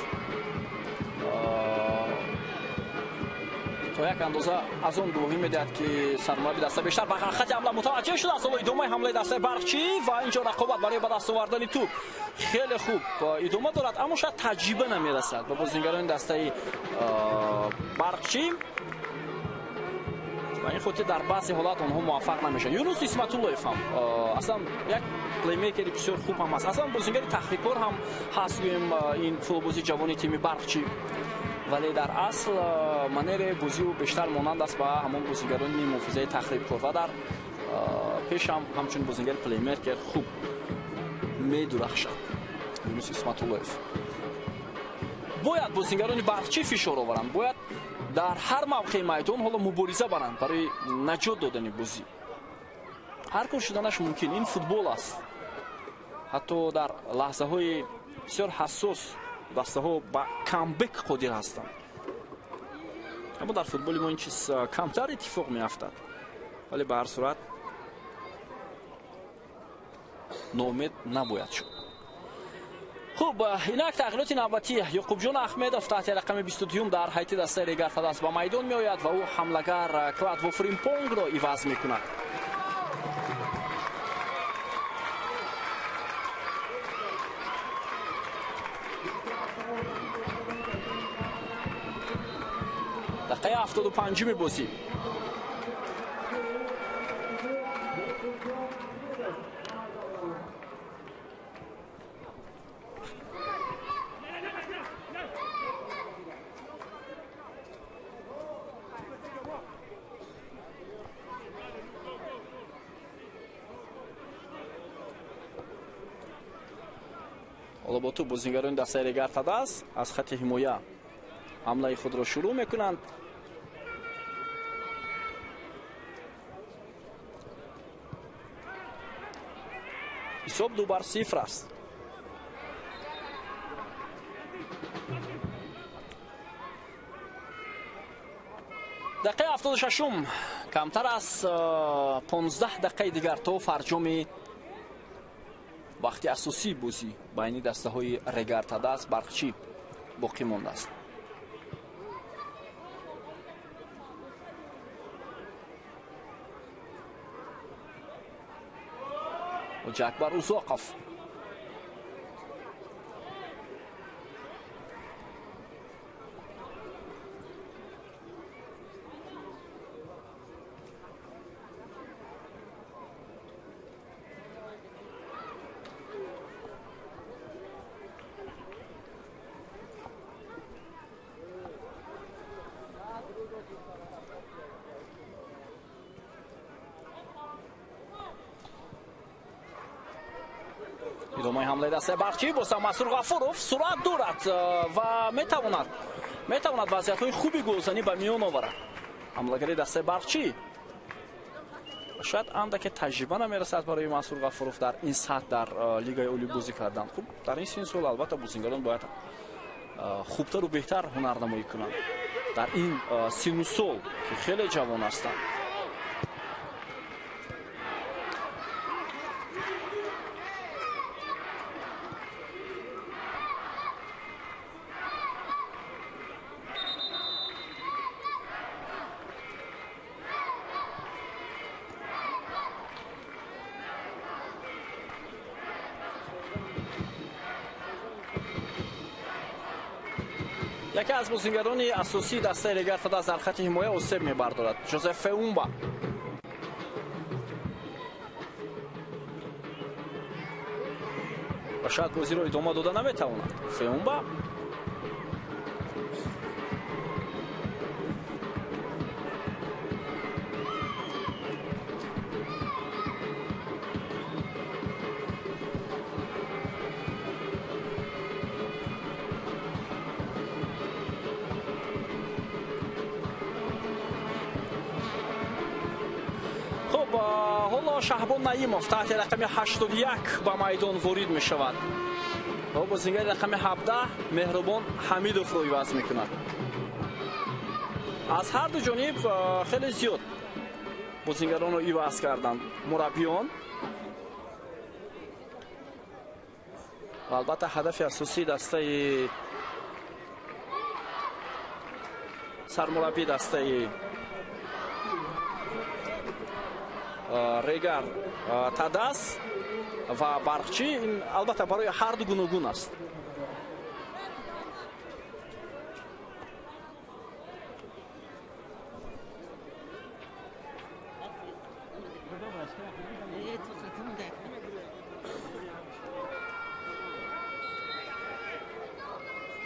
то як андоза аз он гувоҳӣ медиҳад, ки сармурабби даста бештар ба хати ҳамла мутаваҷҷеҳ шудааст. Ҳоло идомаи ҳамлаи дастаи Барқчӣ ва инҷо рақобат барои ба даст овардани тӯб хеле хуб идома дорад, аммо шояд таҷриба намерасад ба бозингарони дастаи Барқчӣ. Ва ин хотир дар баъзе ҳолат онҳо муваффақ намешаванд. Юнус Исматуллоев ҳам аслан як плеймейкери бисёр хуб ҳам аст, аслан бозингари тахрибкор ҳам ҳаст, гӯем, ин футболбози ҷавони тими Барқчӣ. Вале дар асл манере бозии ӯ бештар монанд аст ба ҳамон бозингарони муҳофизаи тахрибкор ва дар пеш ҳам ҳамчун бозингари плеймейкер хуб медурахшад Юнус Исматуллоев. Бояд бозингарони Барқчӣ фишор оваранд, бояд дар ҳар мавқеи майдон ҳоло мубориза баранд барои наҷот додани бозӣ. Ҳар кор шуданаш мумкин, ин футбол аст. Ҳатто дар лаҳзаҳои бисёр ҳассос дастаҳо ба камбек қодир ҳастанд. Аммо дар футболи мо ин чиз камтар иттифоқ меафтад. Вале ба ҳар сурат ноумед набояд шуд. Хуб, инак тағйироти навбатӣ. Ёқубҷон Аҳмедов таҳти рақами 22 дар ҳайати дастаи Регар Тадас ба майдон меояд ва ӯ ҳамлагар Кладво Фримпонгро иваз мекунад. Дақиқаи 75-ми бозӣ. Ҳоло бо тӯб бозингарони дастаи Регар Тадас аз хати ҳимоя ҳамлаи худро шурӯъ мекунанд. Ҳисоб 2-0 аст. Дақиқаи 76-ум, камтар аз 15 дақиқаи дигар то фарҷоми вақти асосии бозӣ байни дастаҳои Регар Тадас Барқчӣ боқӣ мондааст. Ҷакбар Узоқов Идомаи ҳамлаи дастаи Барқчӣ боз Мансур Ғафуров суръат дорад ва метавонад вазъиятҳои хуби голзанӣ ба миён оварад. Ҳамлагари дастаи Барқчӣ шояд андаке таҷриба намерасад барои Мансур Ғафуров дар ин сатҳ дар лигаи олӣ бозӣ кардан. Хуб, дар ин синну сол албатта бозингарон бояд хубтару беҳтар ҳунарнамоӣ кунанд. Дар ин синну сол ки хеле ҷавон ҳастанд. Яке аз бозингарони асосии дастаи Регар ТАДАС дар хати ҳимоя осеб мебардорад. Жозеф Феумба. Ва шояд бозиро идома дода наметавонад. Феумба ҳоло Шаҳбон Наимов таҳти рақами 81 ба майдон ворид мешавад. Ва бозингари рақами 17 Меҳрубон Ҳамидовро иваз мекунад. Аз ҳар ду ҷониб хеле зиёд бозингаронро иваз карданд мураббиён. Ва албатта ҳадафи асосии дастаи сармураббии дастаи Регар ТАДАС ва Барқчӣ ин албатта барои ҳар ду гуногун аст.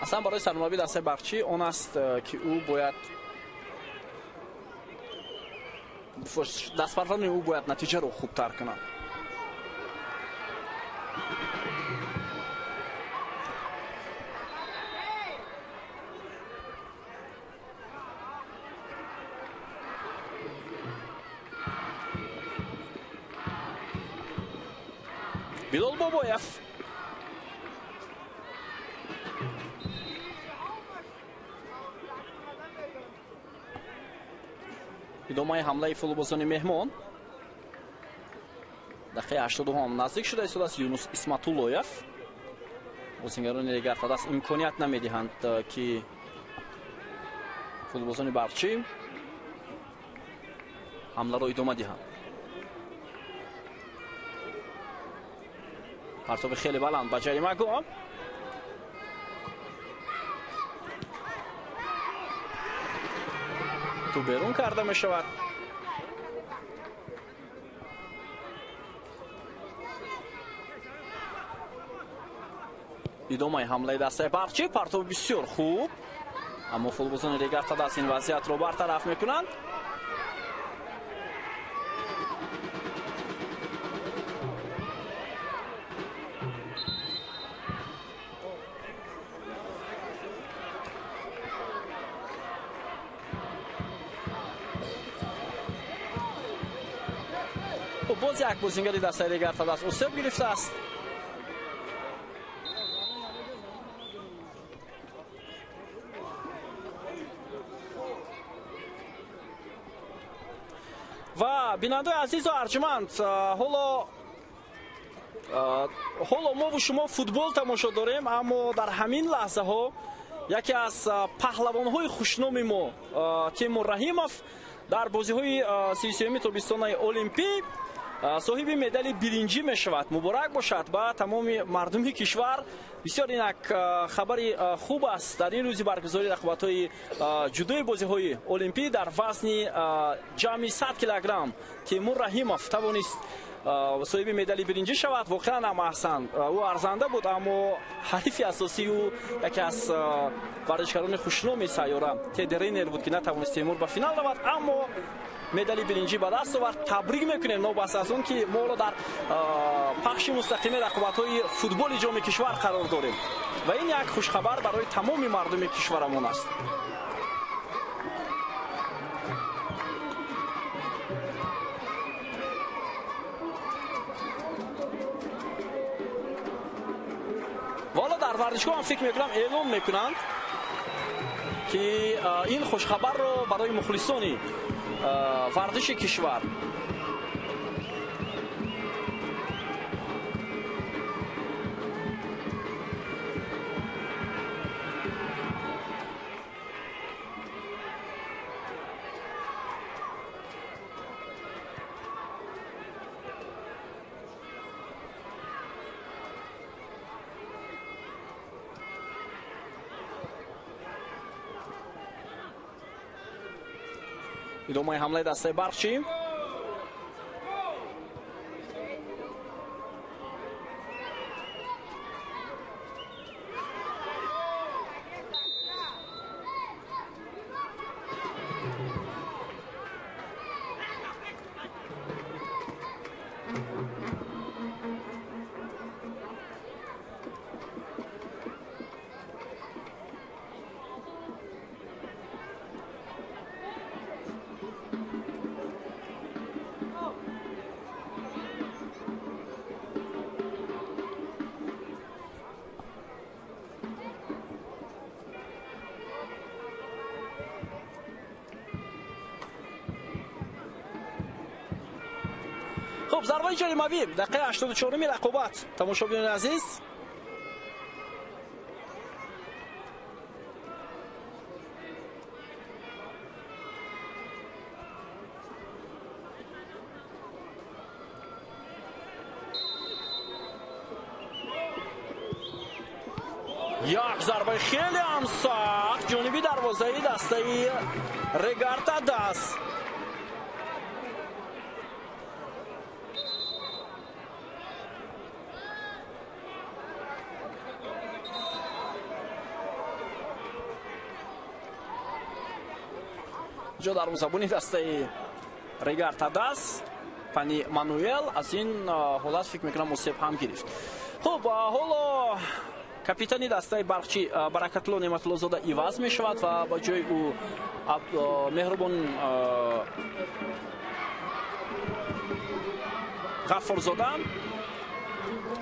Аслан барои сармураббии дастаи Барқчӣ он аст ки ӯ бояд дастпарварони ӯ бояд натиҷаро хубтар кунад. Билол Бобоев. Идомаи ҳамлаи футболбозони меҳмон. Дақиқаи 82 наздик шуда истодааст Юнус Исматуллоев. Бозингарони Регар ТАДАС имконият намедиҳанд ки футболбозони Барқчӣ ҳамларо идома диҳанд. Партоби хеле баланд ба ҷаримагоҳ. Ту берун карда мешавад. Идомаи ҳамлаи дастаи Барқчӣ, партоби бисёр хуб, аммо футболбозони Регар ТАДАС ин вазъиятро бартараф мекунанд. Боз як бозингари дастаи Регар ТАДАС осеб гирифтааст. Ва бинандаи азизу арҷманд, ҳоло мову шумо футбол тамошо дорем, аммо дар ҳамин лаҳзаҳо яке аз паҳлавонҳои хушноми мо Тимур Раҳимов дар бозиҳои 33-юми тобистонаи Олимпӣ соҳиби медали биринҷӣ мешавад. Муборак бошад ба тамоми мардуми кишвар. Бисёр инак хабари хуб аст дар ин рӯзи баргузории рақобатҳои ҷудои бозиҳои Олимпӣ дар вазни ҷамъи 100 килограмм Тимур Раҳимов тавонист соҳиби медали биринҷӣ шавад. Воқеан ҳам аҳсан, ӯ арзанда буд, аммо ҳарифи асосии ӯ яке аз варзишгарони хушноми сайёра Тед Рейнер буд, ки натавонист Тимур ба финал равад, аммо Медали биринҷӣ ба даст овард. Табрик мекунем, новобаста аз он ки мо ҳоло дар пахши мустақими рақобатҳои футболи ҷоми кишвар қарор дорем ва ин як хушхабар барои тамоми мардуми кишварамон аст. Ва ҳоло дар варзишгоҳ ҳам фикр мекунам эълон мекунанд, ки ин хушхабарро барои мухлисони варзиши кишвар. Идомаи ҳамлаи дастаи Барқчӣ. Хуб, зарбаи ҷаримавӣ, дақиқаи 84-уми рақобат. Тамошобинони азиз, як зарбаи хеле ҳам сахт ҷониби дарвозаи дастаи Регар-ТадАЗ. Ҷо дарвозабони дастаи Регар-ТадАЗ Пани Мануэл аз ин ҳолат фикр мекунам осеб ҳам гирифт. Хуб, ҳоло капитани дастаи Барқчӣ Баракатулло Неъматуллозода иваз мешавад ва ба ҷои ӯ Меҳрубон Ғаффорзода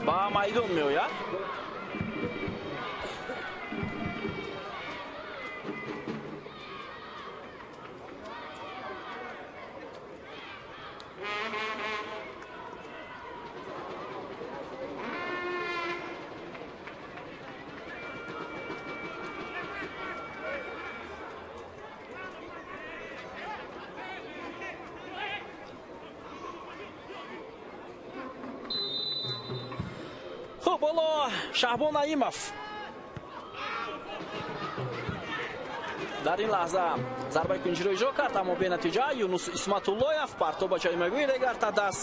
ба майдон меояд. Хуб, ҳоло Шаҳбон Наимов дар ин лаҳза зарбаи кунҷиро иҷро кард, аммо бенатиҷа. Юнус Исматуллоев партоб ба ҷаримагӯи Регар-ТадАЗ.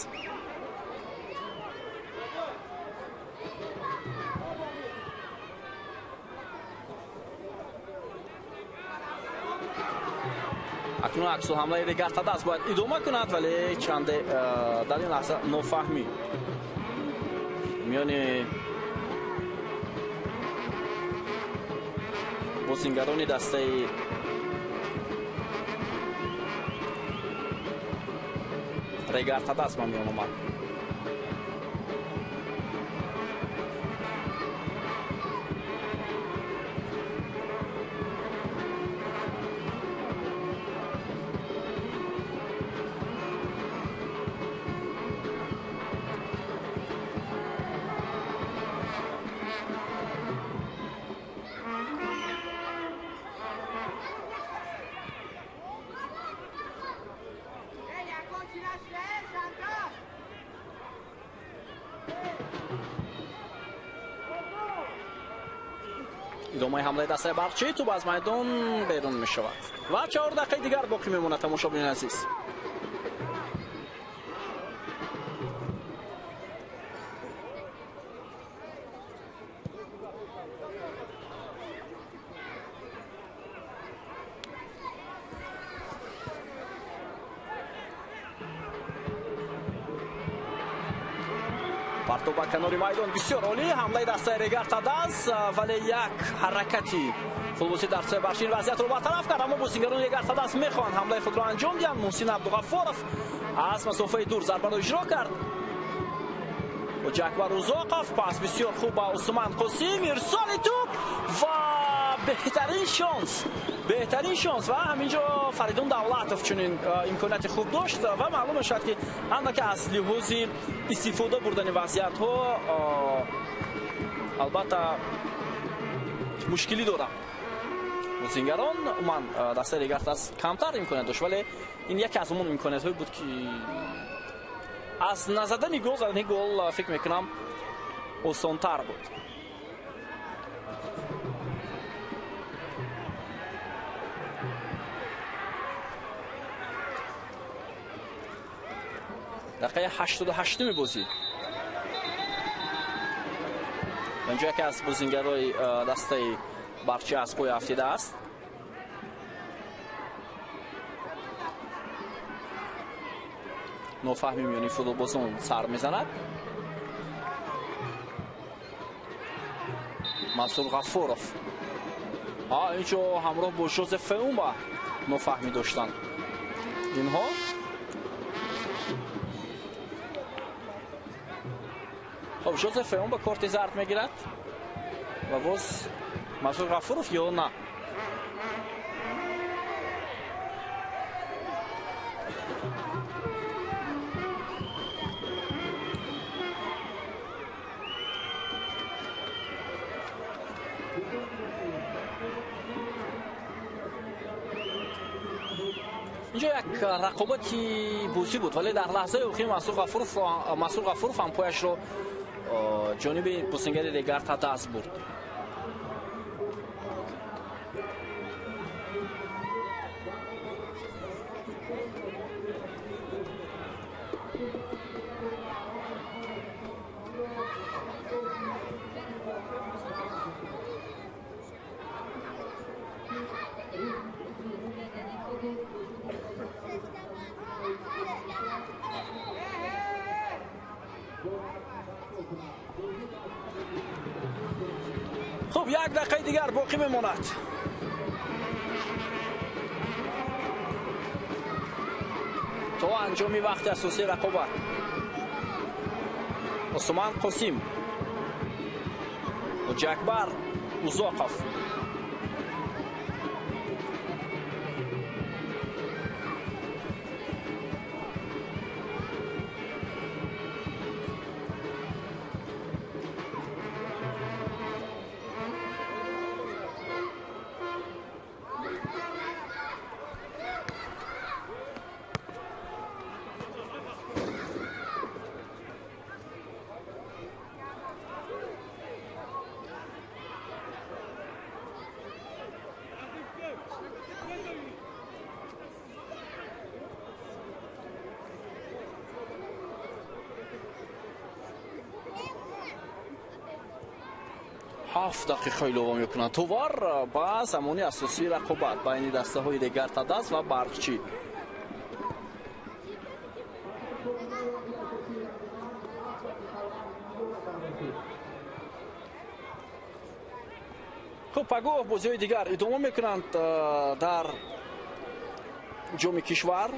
Акнун аксулҳамлаи Регар-ТадАЗ бояд идома кунад, вале чанде дар ин лаҳза нофаҳмӣ миёни бозингарони дастаи Регар-ТадАЗ ба миён омад. Идомаи ҳамлаи дастаи Барқчӣ, тӯб аз майдон берун мешавад ва 4 дақиқаи дигар боқӣ мемонад. Тамошобинони азиз, Партоб ба канори майдон бисёр олӣ. Ҳамлаи дастаи Регар Тадаз, вале як ҳаракати футболисти дастаи Барчи ин вазъиятро бартараф кард, аммо бозингарони Регар Тадаз мехоҳанд ҳамлаи худро анҷом диҳанд. Муҳсин Абдуғаффоров аз масофаи дур зарбаро иҷро кард. Ҳоҷиакбар Узоқов пас бисёр хуб ба Усман Қосим, ирсоли тӯп ва беҳтарин шонс, беҳтарин шонс ва ҳаминҷо Фаридун Давлатов чунин имконияти хуб дошт ва маълум мешавад, ки андаке аз лиҳози истифода бурдани вазъиятҳо албатта мушкилӣ доранд бозингарон. Умуман дастаи Регар Тадаз камтар имконият дошт, вале ин яке аз он имкониятҳое буд, ки аз назадани гол, задани гол фикр мекунам осонтар буд. Дақиқаи 88-уми бозӣ. Инҷо яке аз бозингарои дастаи Барчи аз пой афтидааст. Нофаҳми миёни футболбозон сар мезанад. Мансур Ғаффоров инҷо ҳамроҳ бо Жозеф Феумба нофаҳмӣ доштанд инҳо. Хоб, Жозеф Феумба корти зард мегирад ва боз Мансур Ғаффоров ё на? Инҷо як рақобати бозӣ буд, вале дар лаҳзаи охир Мансур Ғаффоров ҳам пояшро ҷониби бозингари Регар Тадаз бурд. Хуб, як дақиқаи дигар боқӣ мемонад. То анҷоми вақти асосии рақобат. Усман Қосим, Ҳоҷиакбар Узоқов. 7 дақиқа илова мекунанд. Товар ба замони асосии рақобат байни дастаҳои Регар Тадаз ва Барқчӣ. Хуб, пагоҳ бозиҳои дигар идома мекунанд дар ҷоми кишвар.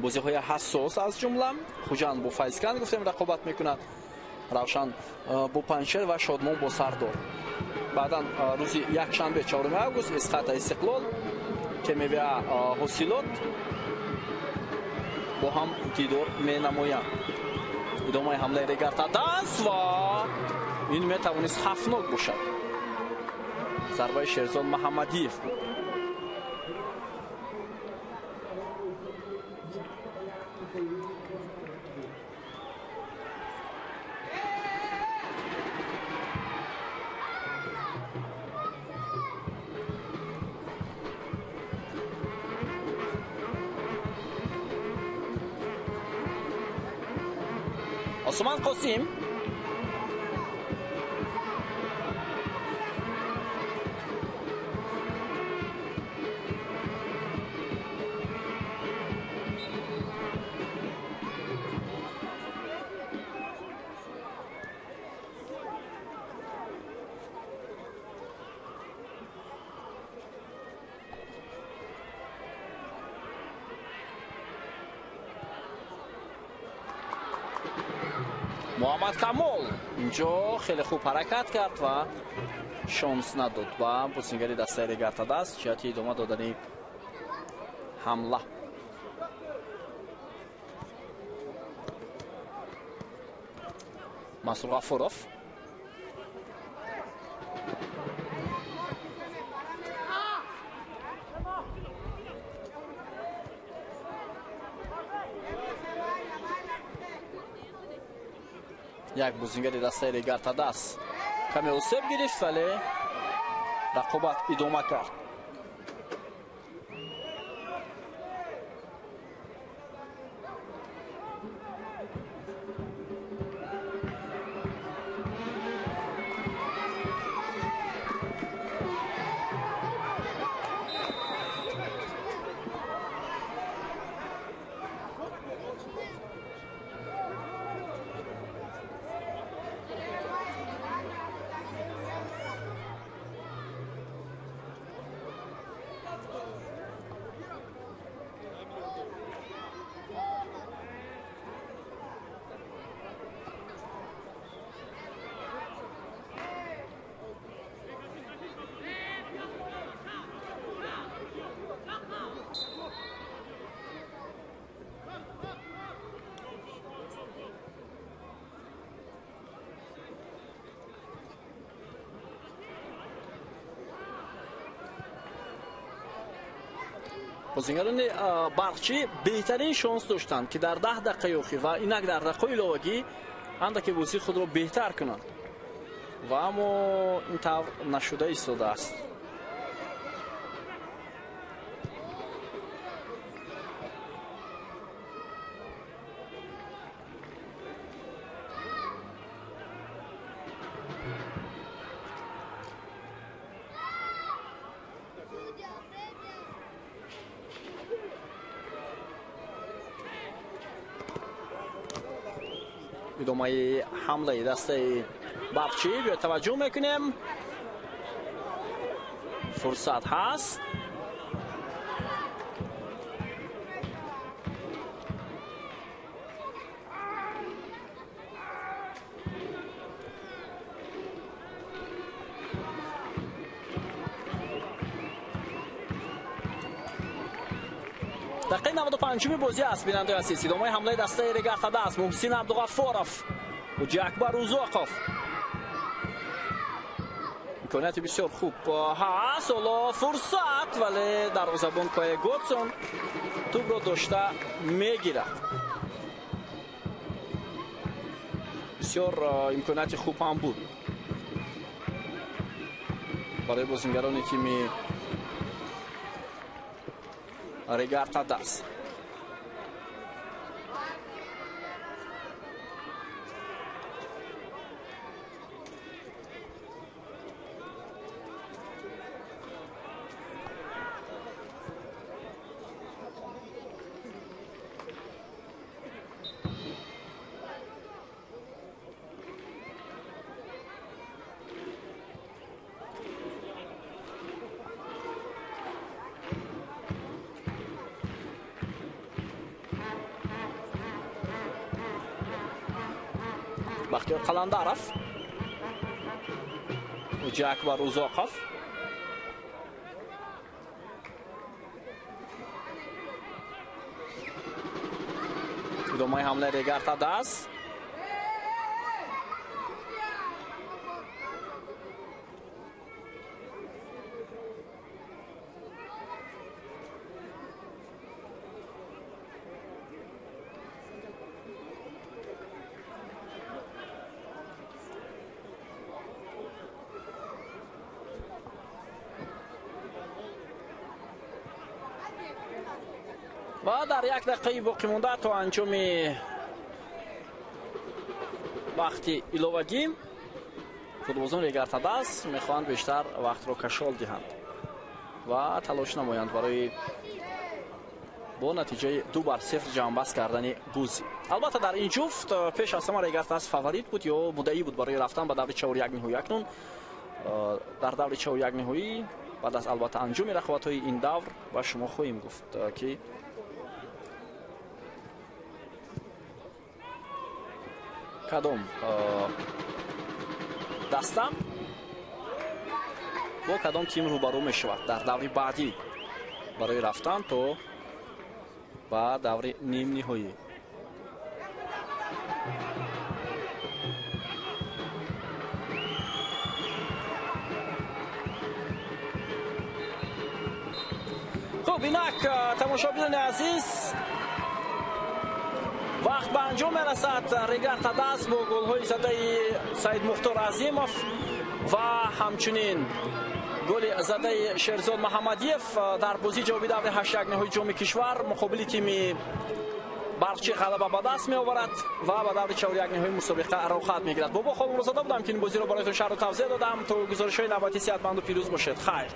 Бозиҳои ҳассос, аз ҷумла Хуҷанд бо Файзканд гуфтем рақобат мекунад, Равшан бо Панҷшер ва Шодмон бо Сардор. Баъдан рӯзи якшанбе 4 август Эсхата Истиқлол, КМВА Ҳосилот бо ҳам дидор менамоянд. Идомаи ҳамлаи Регар Тадаз ва ин метавонист хафнок бошад. Зарбаи Шерзод Маҳаммадиев буд. Осман Қосим Муҳаммад Камол инҷо хеле хуб ҳаракат кард ва шонс надод ба бозингари дастаи Регар-ТадАЗ ҷиҳати идома додани ҳамла. Мансур Ғафуров як бозингари дастаи Регар-ТадАЗ каме осеб гирифт, вале рақобат идома кард. Бозингарони Барқчӣ беҳтарин шонс доштанд, ки дар 10 дақиқаи охир ва инак дар дақиқаи иловагӣ андаке бозии худро беҳтар кунанд, ва аммо ин тавр нашуда истодааст. Идомаи ҳамлаи дастаи Барқчӣ биё таваҷҷӯҳ мекунем. Фурсат ҳаст. Дақиқаи 95-уми бозӣ аст, бинандаи азиз. Идомаи ҳамлаи дастаи Регар-ТадАЗ. Муҳсин Абдуғаффоров, Ҳоҷиакбар Узоқов. Имконияти бисёр хуб ҳаст. Ҳоло фурсат, вале дарвозабон Кое Готсон тӯбро дошта мегирад. Бисёр имконияти хуб ҳам буд барои бозингарони тими Регар-ТадАЗ. Бахтиёр Қаландаров, Ҳоҷиакбар Узоқов. Идомаи ҳамлаи Регар-ТадАЗ. Ва дар як дақиқаи боқӣ монда то анҷоми вақти иловагӣ футболбозон Регар-ТадАЗ мехоҳанд бештар вақтро кашол диҳанд ва талош намоянд барои бо натиҷаи 2-0 ҷамъбаст кардани бозӣ. Албатта дар ин ҷуфт пеш аз ҳама Регар-ТадАЗ фаворит буд ё муддаӣ буд барои рафтан ба даври 4-1 ниҳоӣ. Акнун дар даври 4-1 ниҳоӣ баъд аз албатта анҷоми рақобатҳои ин давр ба шумо хоҳем гуфт, ки Кадом даста бо кадом тим рӯбарӯ мешавад дар даври баъдӣ барои рафтан то ба даври нимниҳоӣ. Хуб, инак, тамошобинони азиз, вақт ба анҷом мерасад. Регар Тадаз бо голҳои задаи Саидмухтор Азимов ва ҳамчунин голи задаи Шерзод Маҳаммадиев дар бозии ҷавоби даври ҳаштякниҳои ҷоми кишвар муқобили тими Барқчӣ ғалаба ба даст меоварад ва ба даври чорякниҳои мусобиқа роҳхат мегирад. Бобо Холмурозода будам, ки ин бозиро бароятон шарҳу тавзеҳ додам. То гузоришҳои навбатӣ сеҳатманду пирӯз бошед. Хайр.